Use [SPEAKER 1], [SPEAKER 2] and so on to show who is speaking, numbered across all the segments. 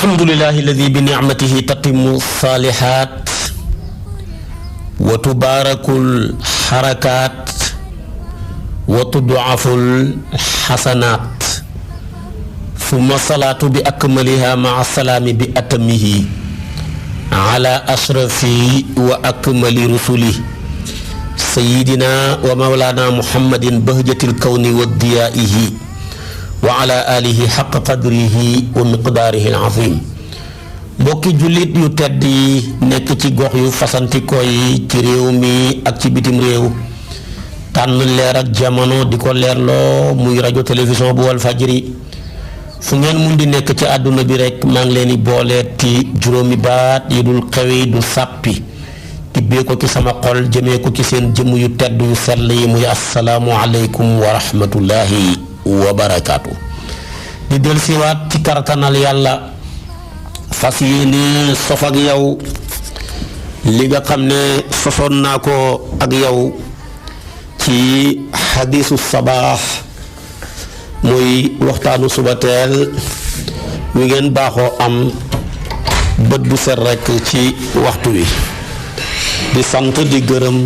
[SPEAKER 1] alhamdulillahi alladi bi nicmatihi tatimu saalihaat wa tubaarakul xarakaat wa tudaful xasanaat summa salaatu bi akmaliha maa salaami bi atamihi ala ashrafi wa akmali rusuli sayidina wa mawlana muhammadin bahjatil kawni wa diyaihi wa ala alihi xaq qadrihi wa miqdaarihi al-azim. mbokki jullit yu tedd yi nekk ci gox yu fasantikoo yi ci réew mi ak ci bitim réew tànn leer ak jamono di ko leerloo muy rajo télévision bu Walfadjri fu ngeen mun di nekk ci àdduna bi rek maa ngi leen di booleeti juróomi baat yi dul xewi du sàppi tibbee ko ci sama xol jëmee ko ci seen jëmm yu tedd yu sell yi muy assalaamu aleykum wa rahmatullahi wa barakaatu. di del siwaat ci kartanal yàlla fas yéene sof ak yow li nga xam ne sosoon naa ko ak yow ci xadiisu sabaax muy waxtaanu suba teel wi ngeen baaxoo am bët bu set rekk ci waxtu wi di sant di gërëm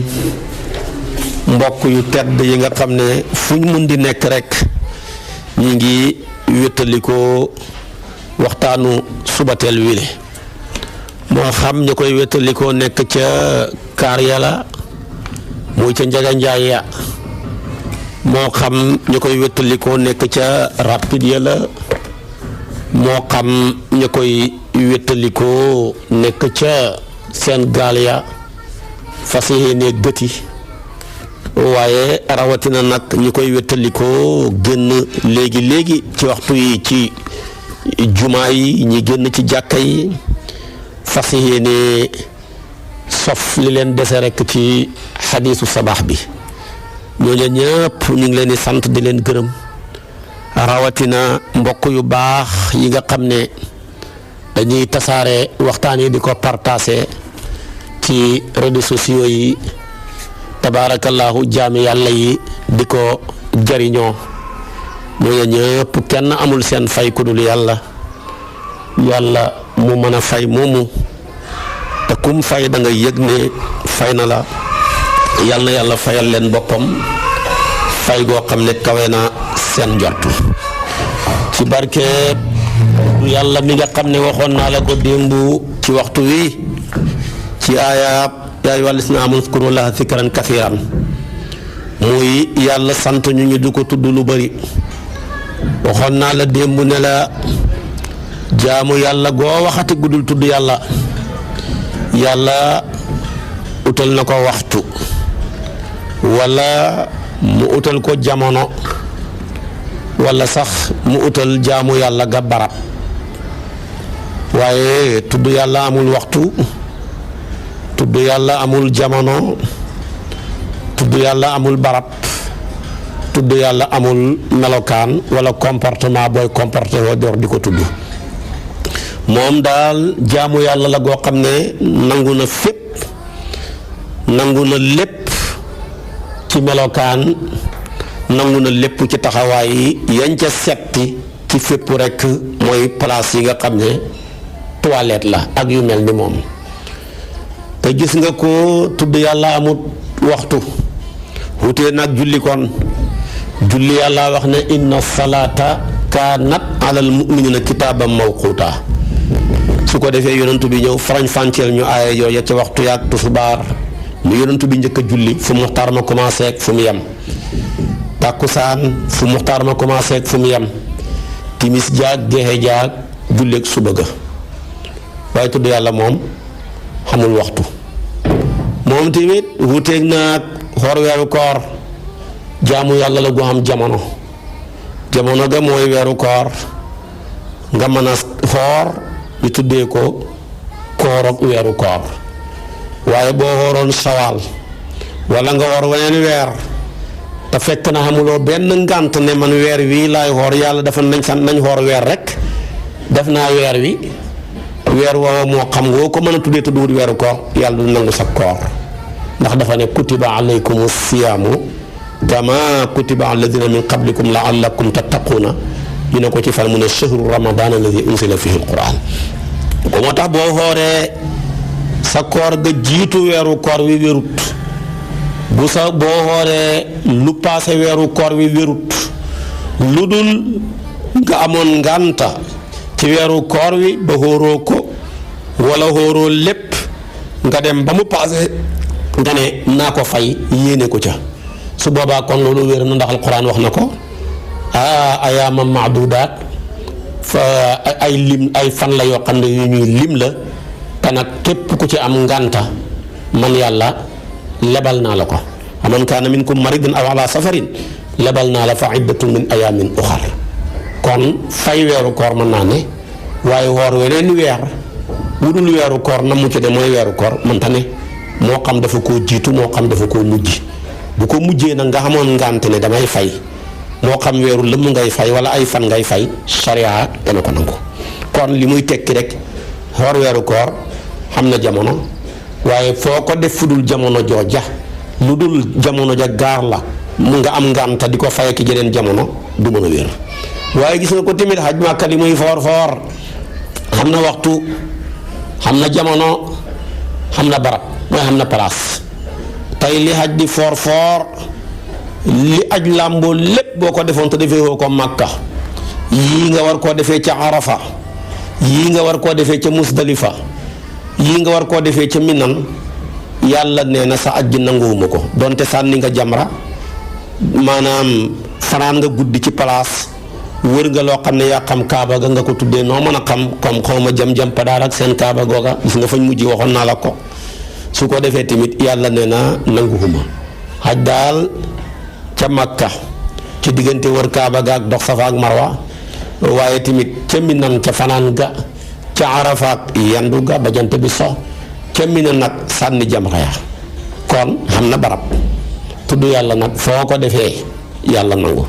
[SPEAKER 1] mbokk yu tedd yi nga xam ne fu ñu mun di nekk rekk ñi ngi wéttalikoo waxtaanu subateel wile moo xam ñu koy wéttalikoo nekk ca kaar yàlla muy ca njaga njaay ya moo xam ñu koy wéttalikoo nekk ca rapide yàlla moo xam ñu koy wéttalikoo nekk ca seen gaal ya fas yéene gëti waaye rawatina nag ñi koy wéttalikoo génn léegi ci waxtu yi ci jumaa yi ñi génn ci jàkka yi fas yéene sof li leen dese rekk ci xadiisu sabaax bi ñooñu ñëpp ñu ngi leen di sant di leen gërëm rawatina mbokk yu baax yi nga xam ne dañuy tasaare waxtaan yi di ko partager ci réseaux sociaux yi tabaarakallaahu jaami yàlla yi di ko jariñoo ñooñu ñëpp kenn amul seen fay ku dul yàlla mu mën a fay moomu te kum fay da nga yëg ne fay na la yàlla na yàlla fayal leen boppam fay goo xam ne kawe na seen njortu ci barke yàlla mi nga xam ne waxoon naa la ko démb ci waxtu wi ci aaya yaa ayyuhal lazina aamanu uzkurullaaha zikran kasiiran muy yàlla sant ñu di ko tudd lu bari waxoon naa la démb ne la jaamu yàlla goo waxati guddul tudd yàlla utal na ko waxtu walla mu utal ko jamono walla sax mu utal jaamu yàlla ga barab waaye tudd yàlla amul waxtu tudd yàlla amul jamono tudd yàlla amul barab tudd yàlla amul melokaan walla comportement booy comporté woo door di ko tudd moom daal jaamu yàlla la goo xam ne nangu na fépp nangu na lépp ci melokaan nangu na lépp ci taxawaay yi yañ ca setti ci fépp rekk mooy place yi nga xam ne toilette la ak yu mel ni moom te gis nga ko tudd yàlla amut waxtu wutee nag julli kon julli yàlla wax ne inna salaata kaanat alal mu'minina kitaaban mawquuta su ko defee yonentu bi ñëw farañ fànceel ñu aaya yooya ca waxtu yaag tusubaar mu yonentu bi njëkk a julli fu muxtaar ma commencé ak fu mu yem tàkkusaan fu muxtaar ma commencé ak fu mu yem timis jaag geexe jaag julleeg suba ga waaye tudd yàlla moom xamul waxtu moom tamit wuteeg naag xoor weeru koor jaamu yàlla la gu am jamono ga mooy weeru koor nga mën a xoor ñu tuddee ko koor ak weeru koor waaye boo xooroon sawaal walla nga xoor weneen weer te fekk na xamuloo benn ngànt ne man weer wii laay xoor yàlla dafa nañ xoor weer rek def naa weer wi weer woowa moo xam ngoo ko mën a tuddee tudduwut weeru koor yàlla du nangu sa koor ndax dafa ne kutiba alaykumu siyaamu kama kutiba alladina min qablikum laallakum tattaquuna ñu ne ko ci fan mu ne shahru ramadan alladi unsila fihi alquran ko moo tax boo xooree sa koor ga jiitu weeru koor wi wérut bu sa boo xooree lu paase weeru koor wi wérut lu dul nga amoon ngànta ci weeru koor wi ba xóoroo ko wala xóoroo lépp nga dem ba mu paase nga ne naa ko fay yéene ko ca su boobaa kon loolu wér na ndax alquran wax na ko ayaama maadudaat fa ay lim ay fan la yoo xam ne yu ñuy lim la te nag képp ku ci am ngànta man yàlla lebal naa la ko man kaana minkum maridun aw ala safarin lebal naa la fa iddatun min ayaamin uxar kon fay weeru koor mën naa ne waaye woor weneen weer wudul weeru koor na mu ci de mooy weeru koor mënta ne moo xam dafa koo jiitu moo xam dafa koo mujj bu ko mujjee nag nga xamoon ngànt ne damay fay moo xam weeru lëmm ngay fay wala ay fan ngay fay sariya dana ko nangu kon li muy tekki rek xoor weeru koor xam na jamono waaye foo ko def fudul jamono jooja lu dul jamono ja gaar la mu nga am ngànta di ko fay ki jeneen jamono du mën a wér waaye gis nga ko tamit xaj Màkka li muy foor xam na waxtu xam na jamono xam na barab mooy xam na place tey li xaj di foor li aj làmboo lépp boo ko defoon te defee woo ko Màkka yii nga war koo defee ca Arafa yii nga war koo defee ca Musdalifa yii nga war koo defee ca Minan yàlla nee na sa aj ji nanguwuma ko donte sànni nga jamra maanaam fanaan nga guddi ci place wër nga loo xam ne yaa xam kaaba ga nga ko tuddee noo mën a xam comme xaw ma jam padaar ak seen kaaba googa gis nga fañ mujj waxoon naa la ko su ko defee tamit yàlla nee na nanguwuma xaj daal ca Makka ci diggante wër kaaba ga ak dox Safa ak Marwa waaye tamit ca Minan ca fanaan ga ca Arafa ak yandu ga ba jant bi so ca Minan nag sànni jamra ya kon xam na barab tudd yàlla nag foo ko defee yàlla nangu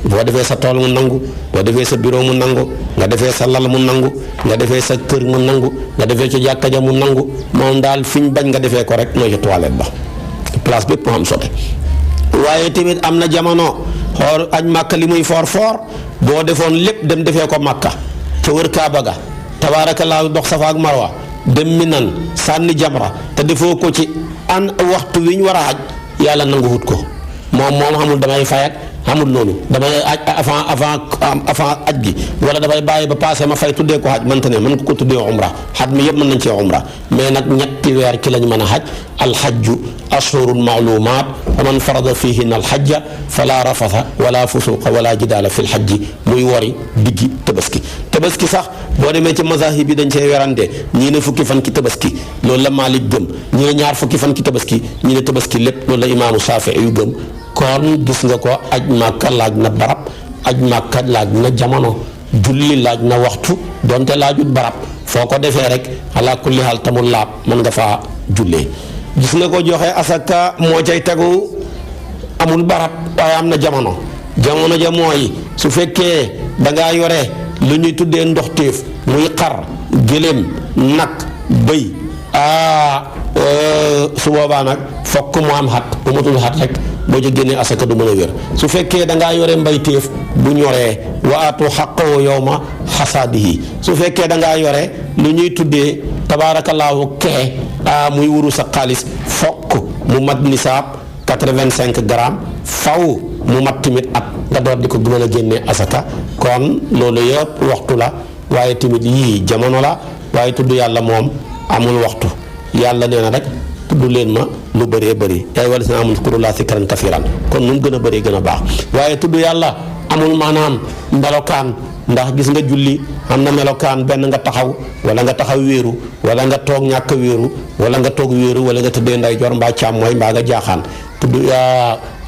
[SPEAKER 1] boo defee sa tool mu nangu boo defee sa bureau mu nangu nga defee sa lal mu nangu nga defee sa kër mu nangu nga defee ca jàkka ja mu nangu moom daal fi ñu bañ nga defee ko rek mooy ca toilette ba place bépp mu am sote waaye tamit am na jamono xool aj Màkka li muy foor boo defoon lépp dem defee ko Màkka ca wër Kaaba ga tabaarakallaahu dox Safa ak Marwa dem Minan sànni jamra te defoo ko ci an waxtu wi ñu war a aj yàlla nanguwut ko moom xamul damay fay ak xamul loolu damay aj avant aj gi wala damay bàyyi ba passé ma fay tuddee ko xaj mënta ne mën ko tuddee umra xaj mi yëpp mën nañ cee umra mais nag ñetti weer ci lañ mën a xaj alxajju ashhurun maalumaat fa man farada fihinna alxajja fala rafasa wala fusuqa wala jidaala fi lxajji muy wori diggi tabaski sax boo demee ci mazahib yi dañ cee werante ñii ne fukki fan ki tabaski loolu la Maalik gëm ñii ne ñaar fukki fan ki tabaski ñii ne tabaski lépp loolu la imaamu Saafi yu gëm kon gis nga ko aj Màkka laaj na barab aj Màkka laaj na jamono julli laaj na waxtu donte laajut barab foo ko defee rek ala kulli xaal tamul laab mën nga faa jullee gis nga ko joxe asaka moo cay tegu amul barab waaye am na jamono ja mooy su fekkee dangaa yore lu ñuy tuddee ndoxteef muy xar gëléem nag bëy su boobaa nag fokk mu am xat bu matul xat rek boo ci génnee asaka du mën a wér su fekkee dangaa yore mbayteef bu ñoree wa aatu xaqahu yawma xasaadihi su fekkee dangaa yore lu ñuy tuddee tabaarakallaahu kee muy wuru sa xaalis fokk mu mat nisaab 85 grammes faw mu mat tamit at nga door di ko mën a génnee asaka kon loolu yëpp waxtu la waaye tamit yii jamono la waaye tudd yàlla moom amul waxtu yàlla nee na rek tudd leen ma lu bëree bëri yaay wala si amul kurullaa zikran kasiiran kon nu mu gën a bëree gën a baax waaye tudd yàlla amul maanaam melokaan ndax gis nga julli am na melokaan benn nga taxaw wala nga taxaw wéeru wala nga toog ñàkk wéeru wala nga toog wéeru wala nga tëddee ndeyjoor mbaa càmmooñ mbaa nga jaaxaan tudd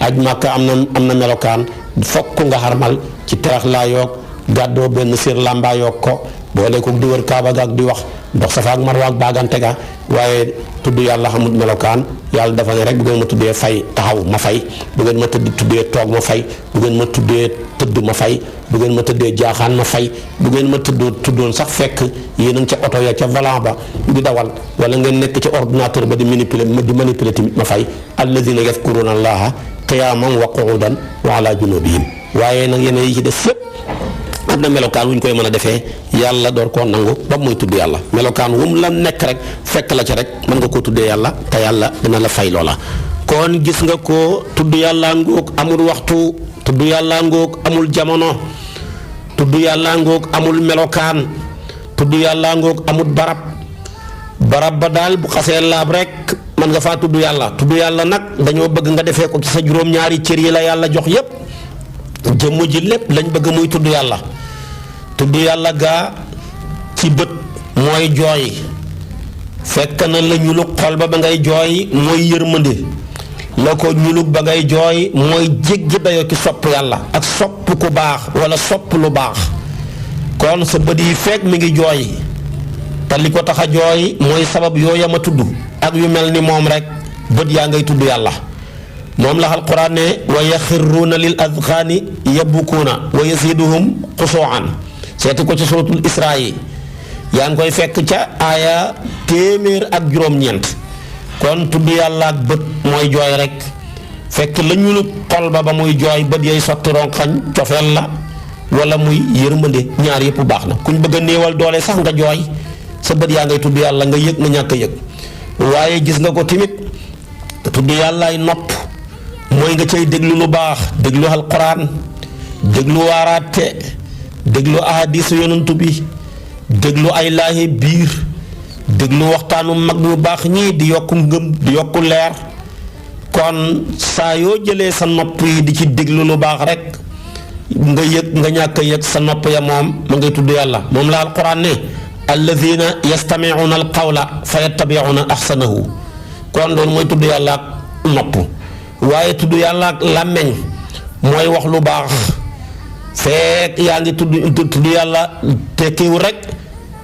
[SPEAKER 1] aj Màkka am na melokaan fokk nga xarmal ci terax laa yoog gàddoo benn sér làmbaa yoog ko boole ko di wër Kaaba ga ak di wax dox Safa ak Marwa ak baagante ga waaye tudd yàlla xamul melokaan yàlla dafa ne rek bu ngeen ma tuddee fay taxaw ma fay bu ngeen ma tuddee toog ma fay bu ngeen ma tuddee tëdd ma fay bu ngeen ma tëddee jaaxaan ma fay bu ngeen ma tuddoon sax fekk yéen a ngi ca oto ya ca volant ba di dawal wala ngeen nekk ci ordinateur ba di manipuler tamit ma fay alladina yadkuruna allaha qiyaman wa qu'udan wa ala junubihim waaye nag yeneen yi ci des yëpp am na melokaan wu ñu koy mën a defee yàlla door koo nangu ba muy tudd yàlla melokaan wu mu la nekk rek fekk la ci rek mën nga koo tuddee yàlla te yàlla dina la fay loola. kon gis nga ko tudd yàlla ngoog amul waxtu tudd yàlla ngoog amul jamono tudd yàlla ngoog amul melokaan tudd yàlla ngoog amul barab ba daal bu xasee laab rek mën nga faa tudd yàlla nag dañoo bëgg nga defee ko ci sa juróom-ñaari cër yi la yàlla jox yépp jëmm ji lépp lañ bëgg muy tudd yàlla gaa ci bët mooy jooy fekk na la ñulug xol ba ngay jooy mooy yërmande la ko ñulug ba ngay jooy mooy jéggi dayo ki sopp yàlla ak sopp ku baax wala sopp lu baax kon sa bët yi fekk mi ngi jooy te li ko tax a jooy mooy sabab yooya ma tudd ak yu mel ni moom rek bët yaa ngay tudd yàlla moom la alquran ne wa yaxirruuna lil adqaani yabkuuna wa yasiduhum xusuuan seeti ko ci suratul israa yi yaa ngi koy fekk ca aaya 100 ak juróom-ñeent kon tudd yàlla ak bët mooy jooy rek fekk la ñuulu xol ba muy jooy bët yay sotti ronxañ cofeel la wala muy yërmande ñaar yëpp baax na kuñ bëgg a néewal doole sax nga jooy sa bët yaa ngay tudd yàlla nga yëg nga ñàkk a yëg waaye gis nga ko tamit tudd yàllaay nopp mooy nga cay déglu lu baax déglu alquran déglu waaraate déglu ahadisu yonantu bi déglu ay laahi biir déglu waxtaanu mag ñu baax ñii di yokku ngëm di yokku leer kon saa yoo jëlee sa nopp yi di ci déglu lu baax rek nga yëg nga ñàkk a yëg sa nopp ya moom ma ngay tudd yàlla moom la alquran ne alladina yastamiuna alqawla fa yattabiuna ahsanahu kon loolu mooy tudd yàlla ak nopp waaye tudd yàlla ak làmmeñ mooy wax lu baax fekk yaa ngi tudd yàlla tekkiwu rek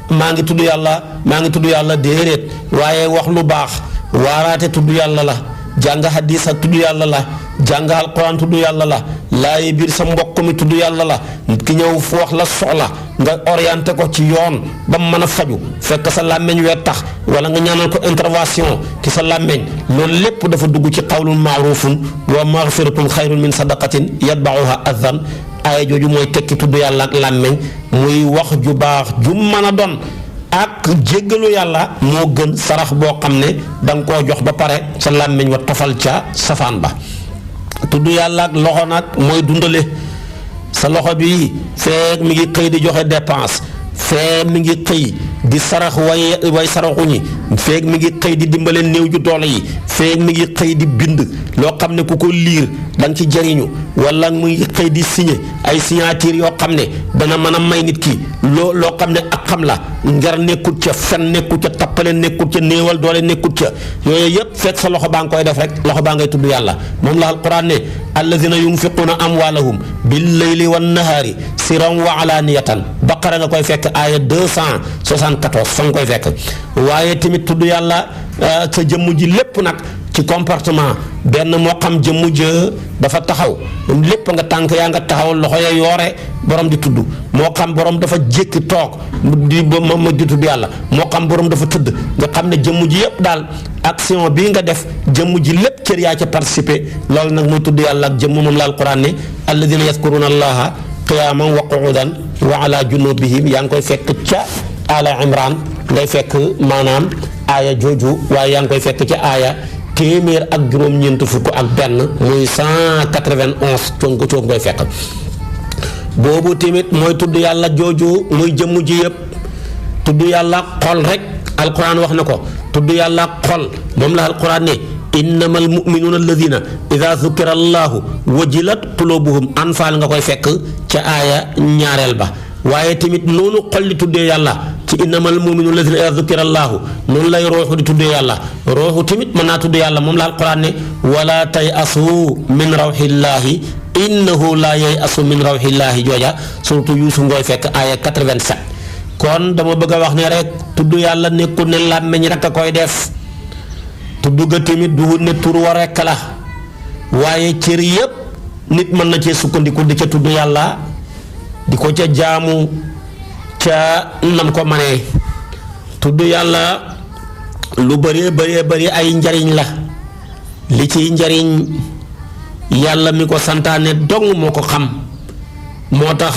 [SPEAKER 1] maa ngi tudd yàlla déedéet waaye wax lu baax waaraate tudd yàlla la jàng hadis ak tudd yàlla la jàng alquran tudd yàlla la laaye biir sa mbokk mi tudd yàlla la ki ñëw fu wax la soxla nga orienté ko ci yoon ba mu mën a faju fekk sa làmmeñ wee tax wala nga ñaanal ko intervention ci sa làmmeñ loolu lépp dafa dugg ci qawlun maarufun wa magfiratun xayrun min sadaqatin yatbauha adan aaya jooju mooy tekki tudd yàlla ak làmmeñ muy wax ju baax ju mën a doon ak jéggalu yàlla moo gën sarax boo xam ne danga koo jox ba pare sa làmmeñ wa tofal ca safaan ba tudd yàlla ak loxo nag mooy dundale sa loxo bi feek mi ngi xëy di joxe dépense feek mi ngi xëy di sarax way saraxu ñi feek mi ngi xëy di dimbale néew ju doole yi feek mi ngi xëy di bind loo xam ne ku ko liir danga ci jariñu wala mu ngi xëy di signé ay signature yoo xam ne dana mën a may nit ki loo xam ne ak xam la ngar nekkut ca fen nekkut ca tappale nekkut ca néewal doole nekkut ca yooyu yëpp fekk sa loxo baa nga koy def rek loxo baa ngay tudd yàlla moom la alquran ne alladina yunfiquuna amwaalahum billayli wannahaari siran wa alaaniyatan baqara nga koy fekk aaya 274 fa nga koy fekk waaye tamit tudd yàlla sa jëmm ji lépp nag ci comportement benn moo xam jëmm jë dafa taxaw lépp nga tànk yaa nga taxaw loxo ya yoore borom di tudd moo xam borom dafa jékki toog di tudd yàlla moo xam borom dafa tëdd nga xam ne jëmm ji yëpp daal action bii nga def jëmm ji lépp cër yaa ca participer loolu nag muy tudd yàlla ak jëmm moom la alquran ne alladina yadkuruna allaha qiyaman wa qu'udan wa ala junubihim yaa ngi koy fekk ca ala imran ngay fekk maanaam aaya jooju waaye yaa ngi koy fekk ca aaya 100 ak benn muy 191 coog ngay fekk boobu tamit mooy tudd yàlla jooju muy jëmm ji yëpp tudd yàlla xol rek alquran wax na ko tudd yàlla xol moom la alquran ne innamal mu'minuuna alladina ida zukira allahu wajilat qulubuhum anfaal nga koy fekk ca aaya ñaareel ba waaye tamit noonu xol di tuddee yàlla ci innamal mu'minuuna alladina ida zukira allahu noonu lay rooxu di tuddee yàlla rooxu tamit mën naa tuddee yàlla moom la alquran ne wala tay asu min rawxillaahi innahu laa yay asu min rawxillaahi jooja surtout yuusu ngooy fekk aaya 87 kon dama bëgg a wax ne rek tudd yàlla nekkul ne làmmeñ rek a koy def tudd ga tamit du ne tur wa rekk la waaye cër yépp nit mën na cee sukkandiku di ca tudd yàlla di ko ca jaamu ca nam ko manee tudd yàlla lu bari ay njariñ la li ciy njariñ yàlla mi ko santaane dong moo ko xam moo tax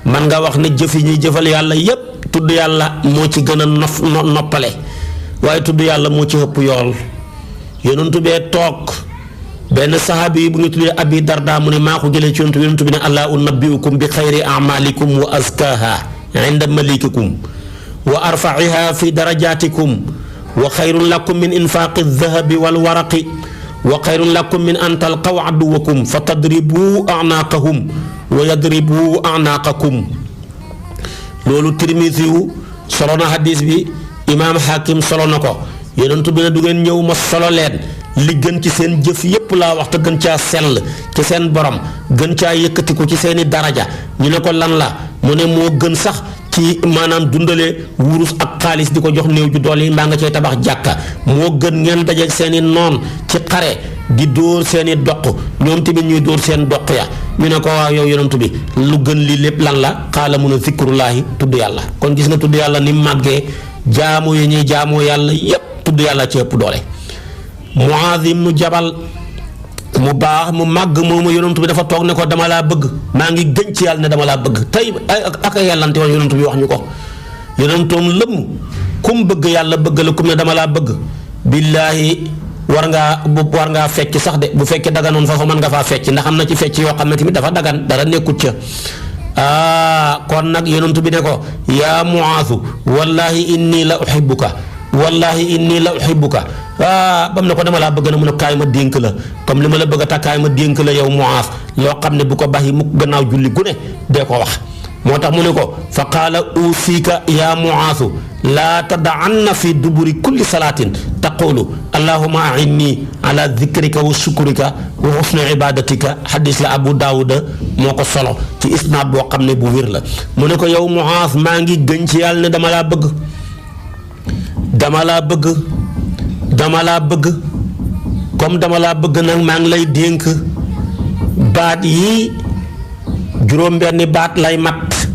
[SPEAKER 1] man nga wax ne jëf yi ñuy jëfal yàlla yépp tudd yàlla moo ci gën a noppale waaye tudd yàlla moo ci ëpp yool yonentu bee toog benn saxaabi yi bu ñu tuddee Abi Darda mu ne maa ko jëlee ci yonentu bi ne alaa unabbiukum bi xayri amalikum wa azkaha inda malikikum wa arfaiha fi darajatikum wa xayrun lakum min infaqi aldahabi walwaraqi wa xayrun lakum min an talqaw aduwakum fa tadribu anaaqahum wa yadribu anaaqakum loolu Tirmisi yu solo na hadis bi imaam Hakim solo na ko yonent bi ne du ngeen ñëw ma solo leen li gën ci seen jëf yépp laa wax te gën caa sell ci seen borom gën caa yëkkatiku ci seeni daraja ñu ne ko lan la mu ne moo gën sax ci maanaam dundale wurus ak xaalis di ko jox néew ju doole yi mbaa nga cay tabax jàkka moo gën ngeen dajeeg seeni noon ci xare di dóor seeni doq ñoom tamit ñuy dóor seen doq ya ñu ne ko waaw yow yonent bi lu gën lii lépp lan la xaala mun a zikrullaahi tudd yàlla kon gis nga tudd yàlla ni màggee jaamu yi ñuy jaamoo yàlla yépp tudd yàlla ci ëpp doole Muaaz ibnu Jabal mu baax mu màgg moomu yonent bi dafa toog ne ko dama laa bëgg maa ngi gën ci yàlla ne dama laa bëgg tey ak ay yàllante woon yonent bi wax ñu ko yonentoom lëmm kum bëgg yàlla bëgg la kum ne dama laa bëgg billaahi war ngaa fecc sax de bu fekkee daganoon foofu mën nga faa fecc ndax am na ci fecc yoo xam ne tamit dafa dagan dara nekkut ca kon nag yonent bi ne ko yaa Muaazu wallahi inni la uhibbuka wallahi inni la uhibbuka bam ne ko dama laa bëgg na mun a kaay ma dénk la comme li ma la bëgg a takkaay ma dénk la yow Muaaz loo xam ne bu ko baxi mukk gannaaw julli gune dee ko wax moo tax mu ne ko fa qaala usiika yaa Muaazu laa tada'anna fi duburi kulli salaatin taqulu allahumma a'inni ala dhikrika wa shukrika wa husni ibadatika hadis la Abu Daawuda moo ko solo ci isnaad boo xam ne bu wér la mu ne ko yow Muaaz maa ngi gën ci yàlla ne dama laa bëgg comme dama laa bëgg nag maa ngi lay dénk baat yi juróom-benni baat lay mat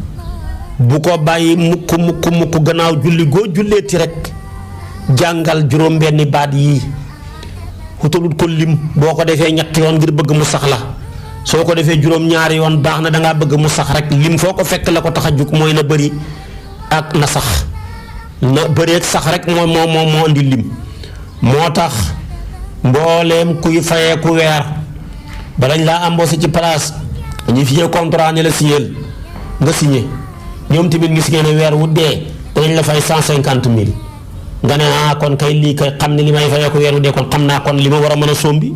[SPEAKER 1] bu ko bàyyi mukk gannaaw julli goo julleeti rek jàngal juróom-benni baat yii xutalut ko lim boo ko defee ñetti yoon ngir bëgg mu sax la soo ko defee juróom-ñaari yoon baax na dangaa bëgg mu sax rek lim foo ko fekk la ko tax a jug mooy na bëri ak na sax na bëri ak sax rek moo indi lim moo tax mbooleem kuy fayeeku weer balañ laa embauché ci place ñu signé contrat ne la signéel nga signé ñoom tamit ñu signé ne weer wu dee danañ la fay 150,000 nga ne kon kay lii kay xam ne li may fayeeku weer wu dee kon xam naa kon li ma war a mën a sombi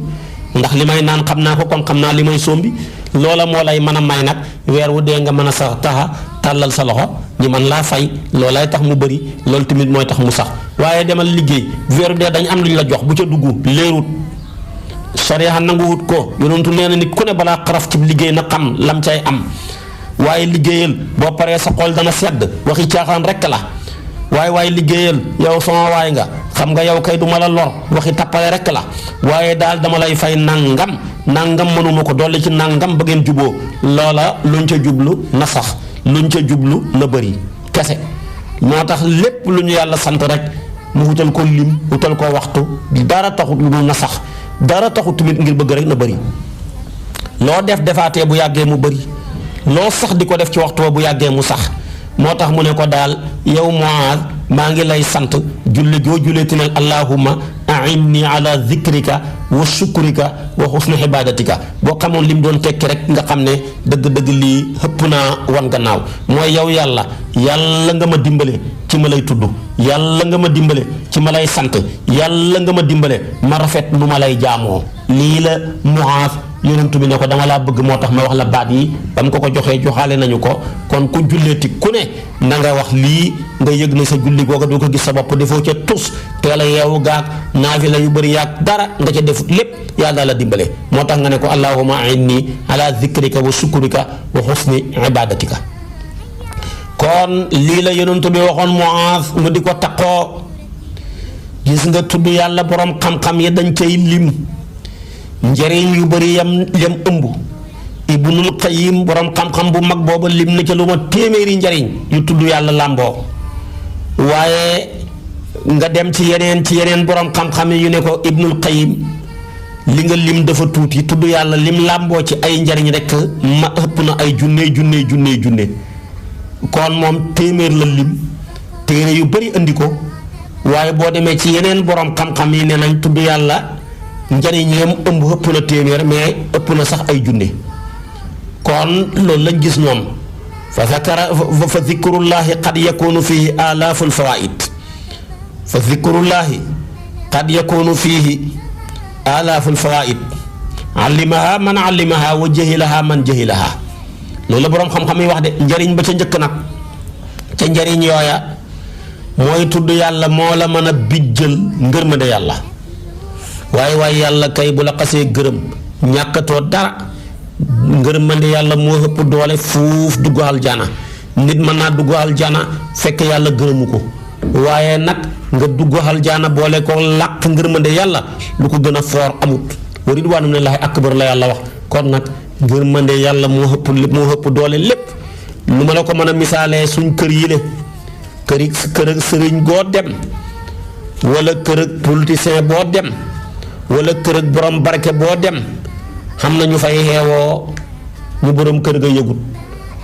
[SPEAKER 1] ndax li may naan xam naa ko kon xam naa li may sombi loola moo lay mën a may nag weer wu dee nga mën a sax taxa tàllal sa loxo ñi man laa fay loolay tax mu bëri loolu tamit mooy tax mu sax waaye demal liggéey weeru dee dañ am lu ñu la jox bu ca dugg leerut sariya nanguwut ko yonentu nee na nit ku ne balaa xaraf ci liggéey na xam lam cay am waaye liggéeyal boo paree sa xol dana sedd waxi caaxaan rekk la waaye liggéeyal yow sama waay nga xam nga yow kay du ma la lor waxi tappale rekk la waaye daal dama lay fay nangam mënuma ko dolli ci nangam ba ngeen juboo loola luñ ca jublu na sax luñ ca jublu na bëri kese moo tax lépp lu ñu yàlla sant rek mu wutal ko lim wutal ko waxtu dara taxut lu dul na sax dara taxut tamit ngir bëgg rek na bëri loo defaatee bu yàggee mu bëri loo sax di ko def ci waxtu bu yàggee mu sax moo tax mu ne ko daal yow Muaaz maa ngi lay sant julli joo julleeti nag allahumma a'inni ala dhikrika wa shukrika wa husni ibadatika boo xamoon li mu doon tekki rek nga xam ne dëgg-dëgg lii xëpp naa wan gannaaw mooy yow yàlla nga ma dimbale ci ma lay tudd yàlla nga ma dimbale ci ma lay sant yàlla nga ma dimbale ma rafet nu ma lay jaamoo lii la Muaaz yonent bi ne ko dama laa bëgg moo tax ma wax la baat yi ba mu ko joxee joxaale nañu ko kon ku julleeti ku ne na nga wax lii nga yëg ne sa julli googa doo ko gis sa bopp defoo ca tus teel a yeewu gaag naafila yu bëri yaag dara nga ca defut lépp yàlla la dimbale moo tax nga ne ko allahumma a'inni ala dhikrika wa shukrika wa husni ibadatika kon lii la yonent bi waxoon Muaaz mu di ko taqoo gis nga tudd yàlla borom xam-xam yi dañ cay lim njëriñ yu bëri yam ëmb Ibnul Qayyim borom xam-xam bu mag booba lim na ca lu ma téeméeri njëriñ yu tudd yàlla làmboo waaye nga dem ci yeneen borom xam-xam yu ne ko Ibnul Qayyim li nga lim dafa tuuti tudd yàlla lim làmboo ci ay njëriñ rek ma ëpp na ay junne kon moom téeméer la lim téere yu bari andi ko waaye boo demee ci yeneen borom xam-xam yi ne nañ tudd yàlla njariñam ëmb ëpp na téeméer mais ëpp na sax ay junne kon loolu lañ gis ñoom fa zikrullahi qad yakunu fihi alaaful fawaid fa zikrullahi qad yakunu fihi alaaful fawaid allimaha man allimaha wa jahilaha man jahilaha loolu la boroom xam-xam yi wax de njariñ ba ca njëkk nag ca njariñ yooya mooy tudd yàlla moo la mën a bijjal ngërmande yàlla waaye yàlla kay bu la xasee gërëm ñàkkatoo dara ngërmande yàlla moo ëpp doole fuuf dugg aljana nit mën naa dugg aljana fekk yàlla gërëmu ko waaye nag nga dugg aljana boole ko làq ngërmande yàlla lu ko gën a foor amut wa ridwaanu minallaahi akbar la yàlla wax kon nag ngërmande yàlla moo ëpp doole lépp lu ma la ko mën a misaalee suñ kër yi le kër ak sëriñ goo dem wala kër ak politicien boo dem wala kër ak borom barke boo dem xam na ñu fay xeewoo ñu borom kër ga yëgut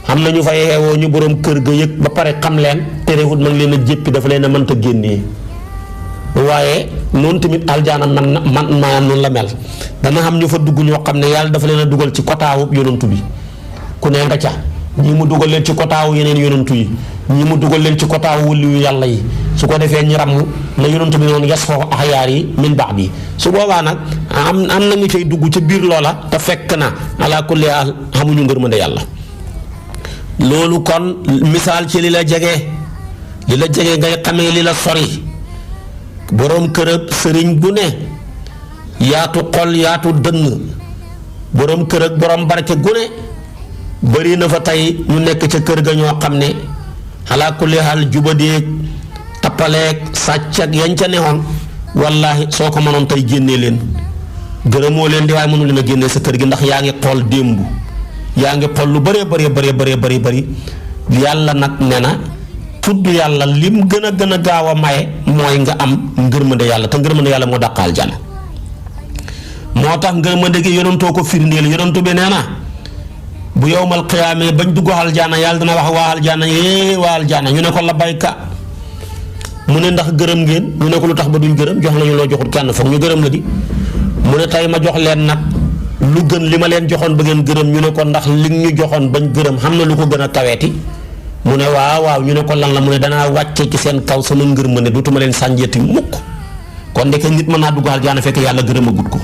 [SPEAKER 1] xam na ñu fay xeewoo ñu borom kër ga yëg ba pare xam leen terewut ma ngi leen a jéppi dafa leen a mënta génnee waaye noonu tamit aljaana man noonu la mel dana xam ñu fa dugg ñoo xam ne yàlla dafa leen a dugal ci kotaawub yonantu bi ku ne nga ca ñii mu dugal leen ci kotaawu yeneen yonantu yi ñii mu dugal leen ci kotaawu wëliyu yàlla yi su ko defee ñi ràmm la yonantu bi noonu yas foo axyaar yi min baax bi su boobaa nag am na ñu cay dugg ca biir loola te fekk na ala kulli haal xamuñu ngërmande yàlla loolu kon misaal ci li la jege ngay xamee li la sori boroom kër sëriñ bu ne yaatu xol yaatu dënn boroom kër ak boroom barke gu ne bari na fa tey ñu nekk ca kër ga ñoo xam ne ala kulli haal jubadeeg tappaleeg sàcc ak yañ ca neexoon wallaahi soo ko mënoon tey génnee leen gërëmoo leen di waaye mënu leen a génnee sa kër gi ndax yaa ngi xool démb yaa ngi xool lu bëree bëri yàlla nag ne na tudd yàlla lim gën a gaaw a maye mooy nga am ngërmande yàlla te ngërmande yàlla moo dàqaal jana moo tax ngërmande gi yonantoo ko firndeel yonantu bi nee na bu yowmal qiyaamee bañ dugg aljana yàlla dana wax waa aljana waa aljana ñu ne ko labbayka mu ne ndax gërëm ngeen ñu ne ko lu tax ba duñ gërëm jox nañu loo joxut kenn foog ñu gërëm la di mu ne tey ma jox leen nag lu gën li ma leen joxoon ba ngeen gërëm ñu ne ko ndax li ñu joxoon bañ gërëm xam na lu ko gën a kaweeti mu ne waaw ñu ne ko lan la mu ne danaa wàcce ci seen kaw sama ngërmande dootuma leen sànjeeti mukk kon ndeke nit mën naa dugg aljana fekk yàlla gërëm a gut ko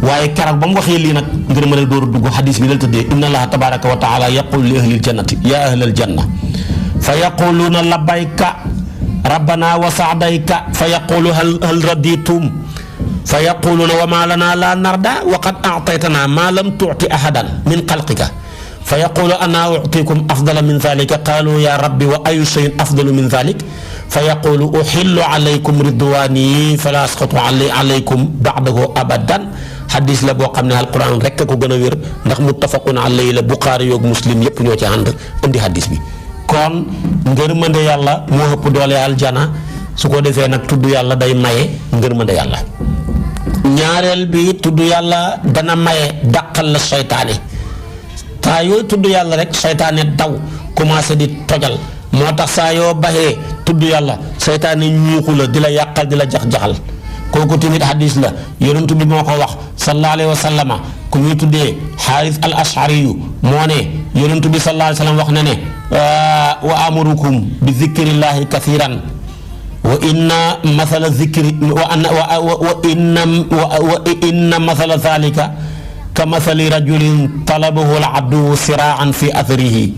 [SPEAKER 1] waaye keroog ba mu waxee lii nag ngërmande door a dugg xadis bi la tëddee inna allaha tabaraka wa taala yaqulu li ahlil jannati ya ahlal janna fa yaquluuna labbayka rabbana wa saadayka fa yaqulu hal raditum fa yaquluuna wa ma lana la narda wa qad aataytana ma lam tuuti ahadan min xalqika fa yaqulu ana uutikum afdala min dhalika qaalu ya rabbi wa ayu shayin afdalu min dhalik fa yaqulu uhillu alaykum ridwani fala asqatu alaykum ba'dahu abadan xadis la boo xam ne alquran rek a ko gën a wér ndax muttafaqun alayhi la buxaari yoog muslim yépp ñoo ci ànd indi xadis bi kon ngërmande yàlla moo ëpp doole aljana su ko defee nag tudd yàlla day maye ngërmande yàlla ñaareel bi tudd yàlla dana maye dàqal la seytaane saa yooyu tudd yàlla rek seytaane daw commencé di tojal moo tax saa yoo baxee tudd yàlla seytaane ñuuxu la di la yàqal di la jax-jaxal kooku tamit hadis la yonent bi moo ko wax sallallahu alayhi wa sallama ku ñuy tuddee xaaris al ashari yu moo ne yonent bi sallallahu alayhi wa sallam wax na ne wa amurukum bi zikrillahi kathiran wa inna mathala zikri wa inna mathala dhalika ka mathali rajulin talabahu al abdu siraan fi atharihi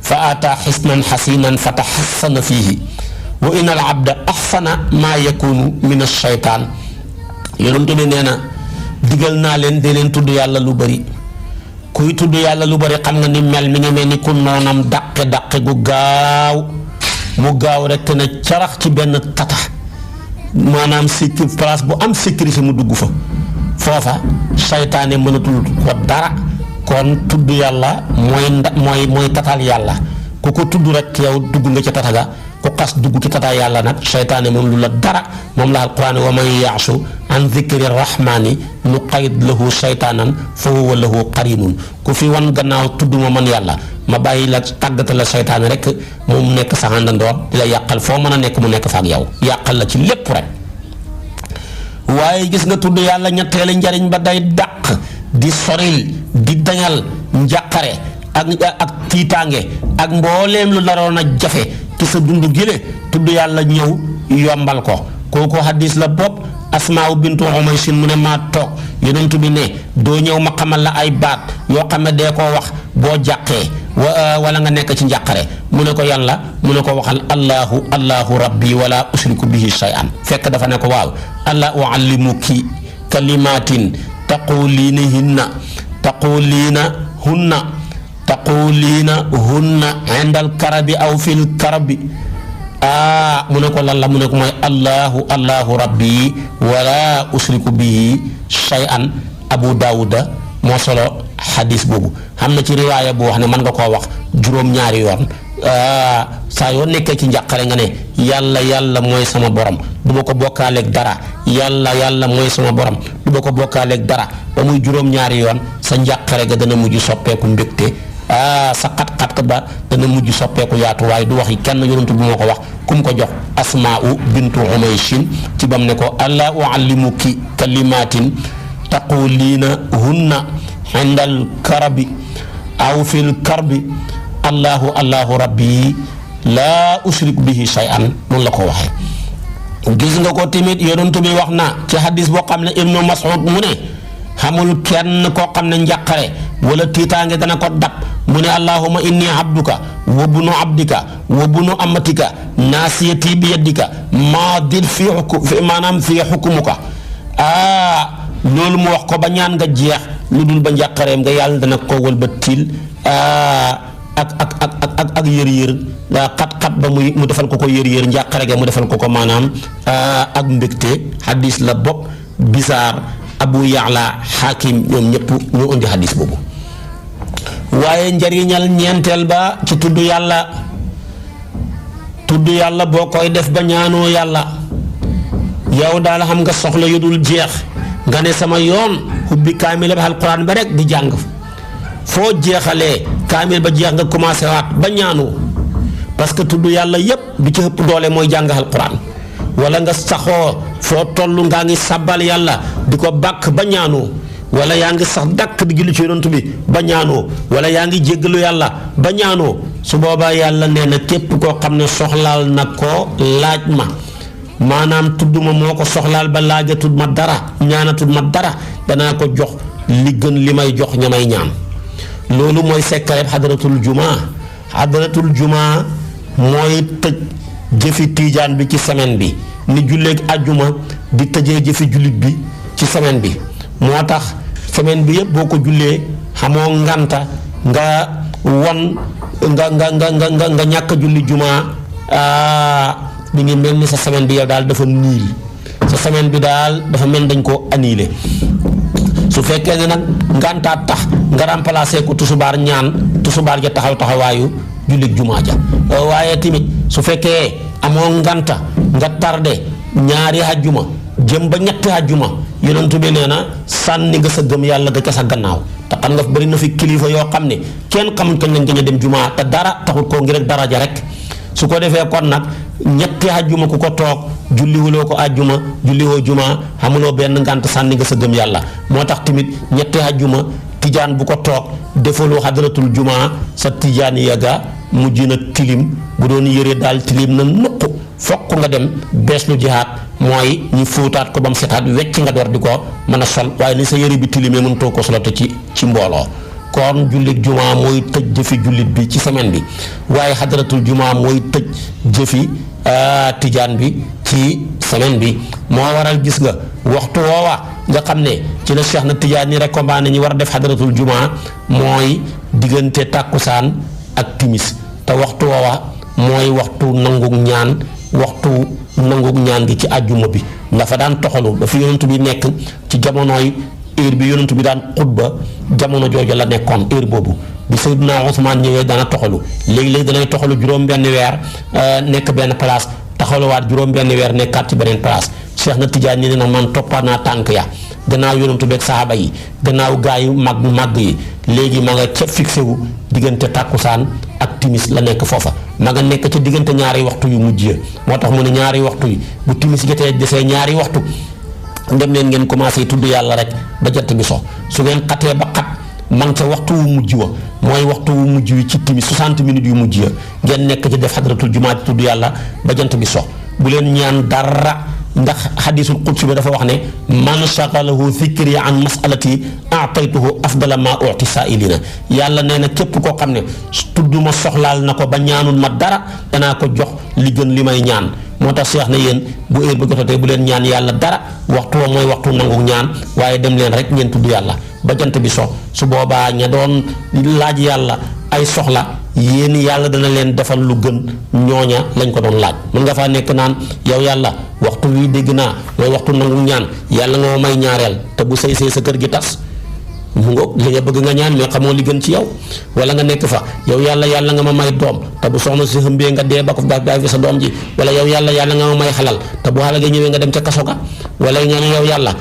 [SPEAKER 1] fa ata xisnan xasinan fa taxassana fihi wa inna al abda axsana maa yakunu min ash-shaytaan yonent bi nee na digal naa leen di leen tudd yàlla lu bëri kuy tudd yàlla lu bëri xam nga ni mel mi ngi mel ni ku noonam dàqe gu gaaw mu gaaw rek te ne carax ci benn tata maanaam place bu am sécurité mu dugg fa foofa saytaane mënatul ko dara kon tudd yàlla mooy tatal yàlla ku ko tudd rek yow dugg nga ca tata ga ku xas dugg ci tata yàlla nag seytaane moom lu la dara moom la alquran wa man yaasu an dikri rahmani nuqayyid lahu seytaanan fa huwa lahu qarinun ku fi wan gannaaw tudd ma man yàlla ma bàyyi la tàggata la seytaane rek moom nekk sa àndandoor di la yàqal foo mën a nekk mu nekk fa ak yow yàqal la ci lépp rek. waaye gis nga tudd yàlla ñetteelu njariñ ba day dàq di soril di dañal njàqare ak tiitaange ak mbooleem lu naroon a jafe ci sa dund gile tudd yàlla ñëw yombal ko kooku hadis la bopp Asmaa bintu Umaysin mu ne maa toog yonent bi ne doo ñëw ma xamal la ay baat yoo xam ne dee koo wax boo jàqee wala nga nekk ci njàqare mu ne ko yàlla mu ne ko waxal allahu rabbi wala usriku bihi shay'an fekk dafa ne ko waaw alla uallimuki kalimatin taquliina hunna indal karabi aw fil karabi mu ne ko lan la mu ne ko mooy allahu rabbi wala usriku bihi shay'an Abu Daawuda moo solo xadis boobu xam na ci riwaaya bu wax ne mën nga koo wax juróom-ñaari yoon saa yoo nekkee ci njàqare nga ne yàlla mooy sama borom du ma ko bokkaaleeg dara yàlla mooy sama borom du ma ko bokkaaleeg dara ba muy juróom-ñaari yoon sa njàqare ga dana mujj soppeeku mbégte sa xat-xat ba dana mujj soppeeku yaatu waaye du wax yi kenn yonent bi moo ko wax ku mu ko jox Asmaa'u bintu Umaysin ci bam ne ko alla uallimuki kalimatin taquliina hunna indal karabi aw fil karbi allahu rabbi laa ushriku bihi shay'an noonu la ko waxee. gis nga ko tamit yonent bi wax na ci hadis boo xam ne Ibnu Mas'ud mu ne xamul kenn koo xam ne njàqare wala tiitaange dana ko dab mu ne allahumma inni abduka wa bunu abdika wa bunu amatika naasiyati bi yaddika maadin fi xukumuka loolu mu wax ko ba ñaan nga jeex lu dul ba njàqareem nga yàlla dana ko wëlbatil ak yër-yër xat-xat ba mu defal ko yër-yër njàqare ga mu defal ko maanaam ak mbégte hadis la bopp bisaar Abu Ya'la Hakim ñoom ñëpp ñoo indi hadis boobu. waaye njariñal ñeenteel ba ci tudd yàlla boo koy def ba ñaanoo yàlla yow daal xam nga soxla yu dul jeex nga ne sama yoon ubbi kaamil ba alquran ba rek di jàng foo jeexalee kaamil ba jeex nga commencé waat ba ñaanoo parce que tudd yàlla yépp bi ci ëpp doole mooy jàng alquran wala nga saxoo foo toll ngaa ngi sabbal yàlla di ko bàkk ba ñaanoo wala yaa ngi sax dàkk di julli ci yonent bi ba ñaanoo wala yaa ngi jéggalu yàlla ba ñaanoo su boobaa yàlla nee na képp koo xam ne soxlaal na ko laaj ma maanaam tudd ma moo ko soxlaal ba laajatul ma dara ñaanatul ma dara danaa ko jox li gën li may jox ña may ñaan loolu mooy sekkareeb xadaratul jumaa mooy tëj jëfi tiijaan bi ci semaine bi ni julleeg àjjuma di tëjee jëfi jullit bi ci semaine bi moo tax semaine bi yëpp boo ko jullee xamoo nganta nga ñàkk julli jumaa mi ngi mel ni sa semaine bi yow daal dafa niil sa semaine bi daal dafa mel dañ koo annulé su fekkee ne nag ngantaat tax nga remplacé ko tusubaar ja taxawaayu jullit jumaa ja waaye tamit su fekkee amoo nganta nga tardé ñaari àjjuma jëm ba ñetti àjjuma yonent bi nee na sànni nga sa gëm yàlla ga ca sa gannaaw te xam nga bari na fi kilifa yoo xam ne kenn xamuñ kañ lañ gën a dem jumaa te dara taxut koo ngir rek daraja rek su ko defee kon nag ñetti àjjuma ku ko toog julliwuloo ko àjjuma julliwoo jumaa xamuloo benn ngànt sànni nga sa gëm yàlla moo tax tamit ñetti àjjuma tijaan bu ko toog defaloo xadaratul jumaa sa tijaan yaga mujj na tilim bu doon yëre daal tilim na nuq fokk nga dem bees lu jihaat mooy ñu fóotaat ko ba mu setaat wecc nga door di ko mën a sol waaye ni sa yëre bi tilimee mënutoo ko solate ci mbooloo kon jullit jumaa mooy tëj jëfi jullit bi ci semaine bi waaye xadaratul jumaa mooy tëj jëfi tijaan bi ci semaine bi moo waral gis nga waxtu woowa nga xam ne ci la Cheikh na tijaan yi recommandé ñi war a def xadaratul jumaa mooy diggante tàkkusaan ak timis te waxtu woowa mooy waxtu nangug ñaan gi ci àjjuma bi dafa daan toxalu ba fi yonent bi nekk ci jamonooy heure bi yonent bi daan xutba jamono jooju la nekkoon heure boobu bi Seydina Ousmane ñëwee dana toxalu léegi-léegi danay toxalu juróom benn weer nekk benn place taxaluwaat juróom benn weer nekkaat ci beneen place Cheikh na Tidiane ni ne nag man toppaat naa tànk ya gannaaw yonantu beeg saaba yi gannaaw gaa yu màgg yi léegi ma nga ca fixé wu diggante tàkkusaan ak timis la nekk foofa ma nga nekk ca diggante ñaari waxtu yu mujj ya moo tax mu ne ñaari waxtu yi bu timis jotee desee ñaari waxtu dem leen ngeen commencé tudd yàlla rek ba jant bi so su ngeen xatee ba xat man ca waxtu wu mujj wa mooy waxtu wu mujj wi ci timis 60 minutes yu mujj ya ngeen nekk ci def xadratul jumaa ci tudd yàlla ba jant bi so bu leen ñaan dara ndax xadiisul qudsi bi dafa wax ne man shagalahu zikri an masalati ataytuhu afdala ma uti saailina yàlla nee na képp koo xam ne tudd ma soxlaal na ko ba ñaanul ma dara danaa ko jox li gën li may ñaan moo tax Cheikh na yéen bu heure ba jotatee bu leen ñaan yàlla dara waxtu wa mooy waxtu nangu ñaan waaye dem leen rek ngeen tudd yàlla ba jant bi so su boobaa ña doon laaj yàlla ay soxla yéen yàlla dana leen defal lu gën ñooña lañ ko doon laaj mën nga faa nekk naan yow yàlla waxtu wi dégg naa mooy waxtu nangu ñaan yàlla nga ma may ñaareel te bu sëy sa kër gi tas mu ngoog li nga bëgg nga ñaan mais xamoo li gën ci yow wala nga nekk fa yow yàlla nga ma may doom te bu soxna si xëmbee nga dee ba ko bàyyi fi sa doom ji wala yow yàlla nga ma may xalal te bu xalal ga ñëwee nga dem ca kaso ga wala nga ne yow yàlla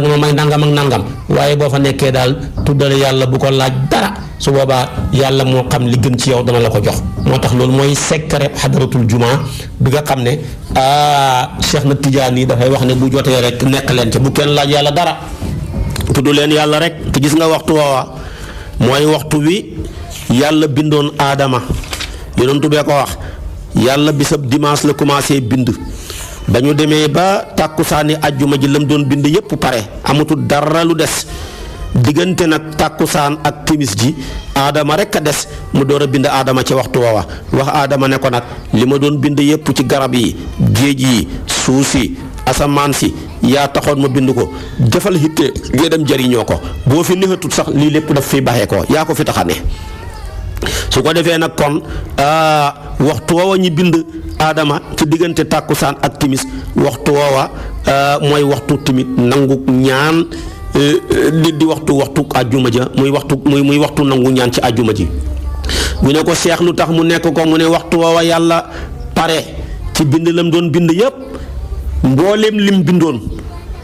[SPEAKER 1] nga ma may nangam ak nangam waaye boo fa nekkee daal tuddale yàlla bu ko laaj dara su boobaa yàlla moo xam li gën ci yow dana la ko jox moo tax loolu mooy secret xadaratul jumaa bi nga xam ne Cheikh na Tidiane yi dafay wax ne bu jotee rek nekk leen ca bu kenn laaj yàlla dara tudd leen yàlla rek te gis nga waxtu woowa mooy waxtu wi yàlla bindoon aadama yonentu bee ko wax yàlla bisab dimanche la commencé bind ba ñu demee ba tàkkusaani ajjuma ji lam doon bind yépp pare amatul dara lu des diggante nag tàkkusaan ak timis ji aadama rek a des mu door a bind aadama ci waxtu woowa wax aadama ne ko nag li ma doon bind yépp ci garab yi géej yi suuf si asamaan si yaa taxoon ma bind ko defal hitte ngeen dem jariñoo ko boo fi néexatut sax lii lépp daf fiy baxee ko yaa ko fi taxane su ko defee nag kon waxtu woowa ñi bind aadama ci diggante tàkkusaan ak timis waxtu woowa mooy waxtu timit nangu ñaan di waxtu àjjuma ja muy waxtu nangu ñaan ci àjjuma ji ñu ne ko seex lu tax mu nekk ko mu ne waxtu woowa yàlla pare ci bind lam doon bind yépp mbooleem lim bindoon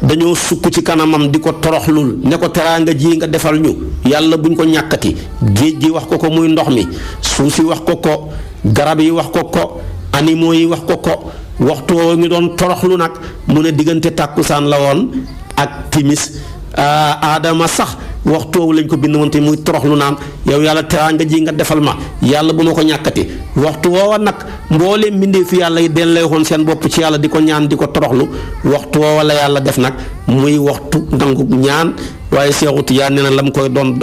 [SPEAKER 1] dañoo sukk ci kanamam di ko toroxlul ne ko teraanga ji nga defal ñu yàlla buñ ko ñàkkati géej gi wax ko muy ndox mi suuf si wax ko garab yi wax ko animaux yi wax ko waxtu woo ñu doon toroxlu nag mu ne diggante tàkkusaan la woon ak timis aadama sax waxtu woowu lañ ko bind woon te muy toroxlu naan yow yàlla teraanga ji nga defal ma yàlla bu ma ko ñàkkati waxtu woowa nag mbooleem mbindeefi yàlla yi den lay waxoon seen bopp ci yàlla di ko ñaan di ko toroxlu waxtu woowa la yàlla def nag muy waxtu nangu ñaan waaye Seexu Tijaan nee na la mu koy doon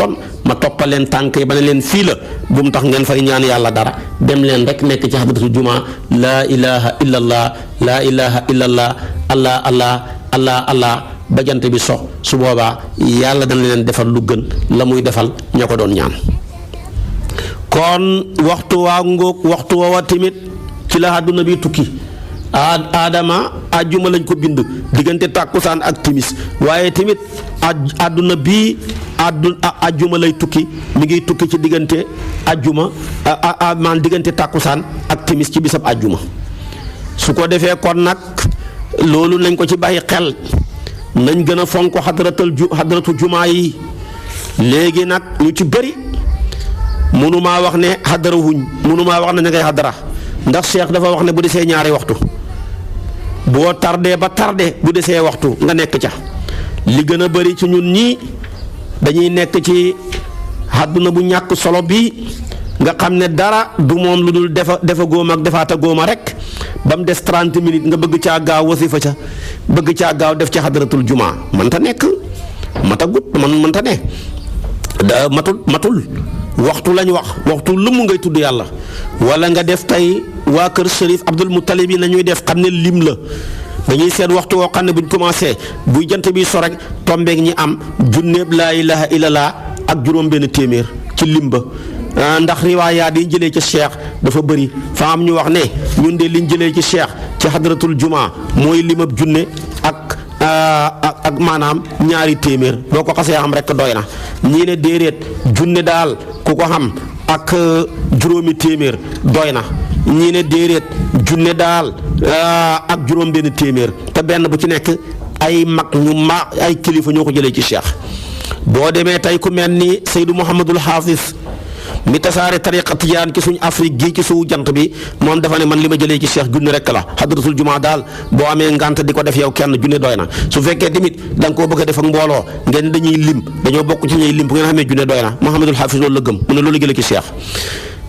[SPEAKER 1] ma toppaleen tànk yi ba ne leen fii la bu mu tax ngeen fay ñaan yàlla dara dem leen rek nekk ci xadratul jumaa laa ilaha illallah laa ilaha illallah allah allah allah allah ba jant bi sox su boobaa yàlla dana leen defal lu gën la muy defal ñoo ko doon ñaan kon waxtu waa ngóog waxtu woowa tamit ci la àdduna bi tukki aadama àjjuma lañ ko bind diggante tàkkusaan ak timis waaye tamit àdduna bi àjjuma lay tukki mi ngi tukki ci diggante àjjuma man diggante tàkkusaan ak timis ci bisab àjjuma su ko defee kon nag loolu nañ ko ci bàyyi xel nañ gën a fonk xadratu jumaa yi léegi nag ñu ci bëri mënumaa wax ne xadara wuñ mënumaa wax ne na ngay xadara ndax Cheikh dafa wax ne bu desee ñaari waxtu boo tardé ba tardé bu desee waxtu nga nekk ca li gën a bëri ci ñun ñii dañuy nekk ci àdduna bu ñàkk solo bi nga xam ne dara du moom lu dul defa góoma ak defaata góoma rek ba mu des 30 minutes nga bëgg caa gaaw wasifa ca bëgg caa gaaw def ci xadratul jumaa mënta nekk mënta ne da matul waxtu lañ wax waxtu lëmm ngay tudd yàlla wala nga def tey waa kër Chérif Abdul Muttalib yi nañuy def xam ne lim la dañuy seet waxtu woo xam ne buñ commencé buy jant bi so rek tombeeg ñi am junneeb laa ilaha illallah ak juróom benn téeméer ci lim ba ndax riwaayaat yi jëlee ci cheikh dafa bëri fa am ñu wax ne ñun de liñ jëlee ci cheikh ci xadratul jumaa mooy limab junne ak maanaam ñaari téeméer boo ko xasee xam rek doy na ñii ne déedéet junne daal ku ko xam ak juróomi téeméer doy na ñii ne déedéet junne daal ak juróom benn téeméer te benn bu ci nekk ay mag ay kilifa ñoo ko jëlee ci cheikh. boo demee tey ku mel ni Seydou Mouhamadul Hafiz mi tasaare tariqa tijaan ci suñ Afrique gii ci suuf jant bi moom dafa ne man li ma jëlee ci cheikh junne rek la hadratul jumaa daal boo amee ngant di ko def yow kenn junne doy na su fekkee tamit da nga koo bëgg a def ak mbooloo ngeen dañuy lim dañoo bokk ci ñuy lim bu ngeen xamee junne doy na Mouhamadul Hafiz loolu la gëm mu ne loolu jëlee ci cheikh.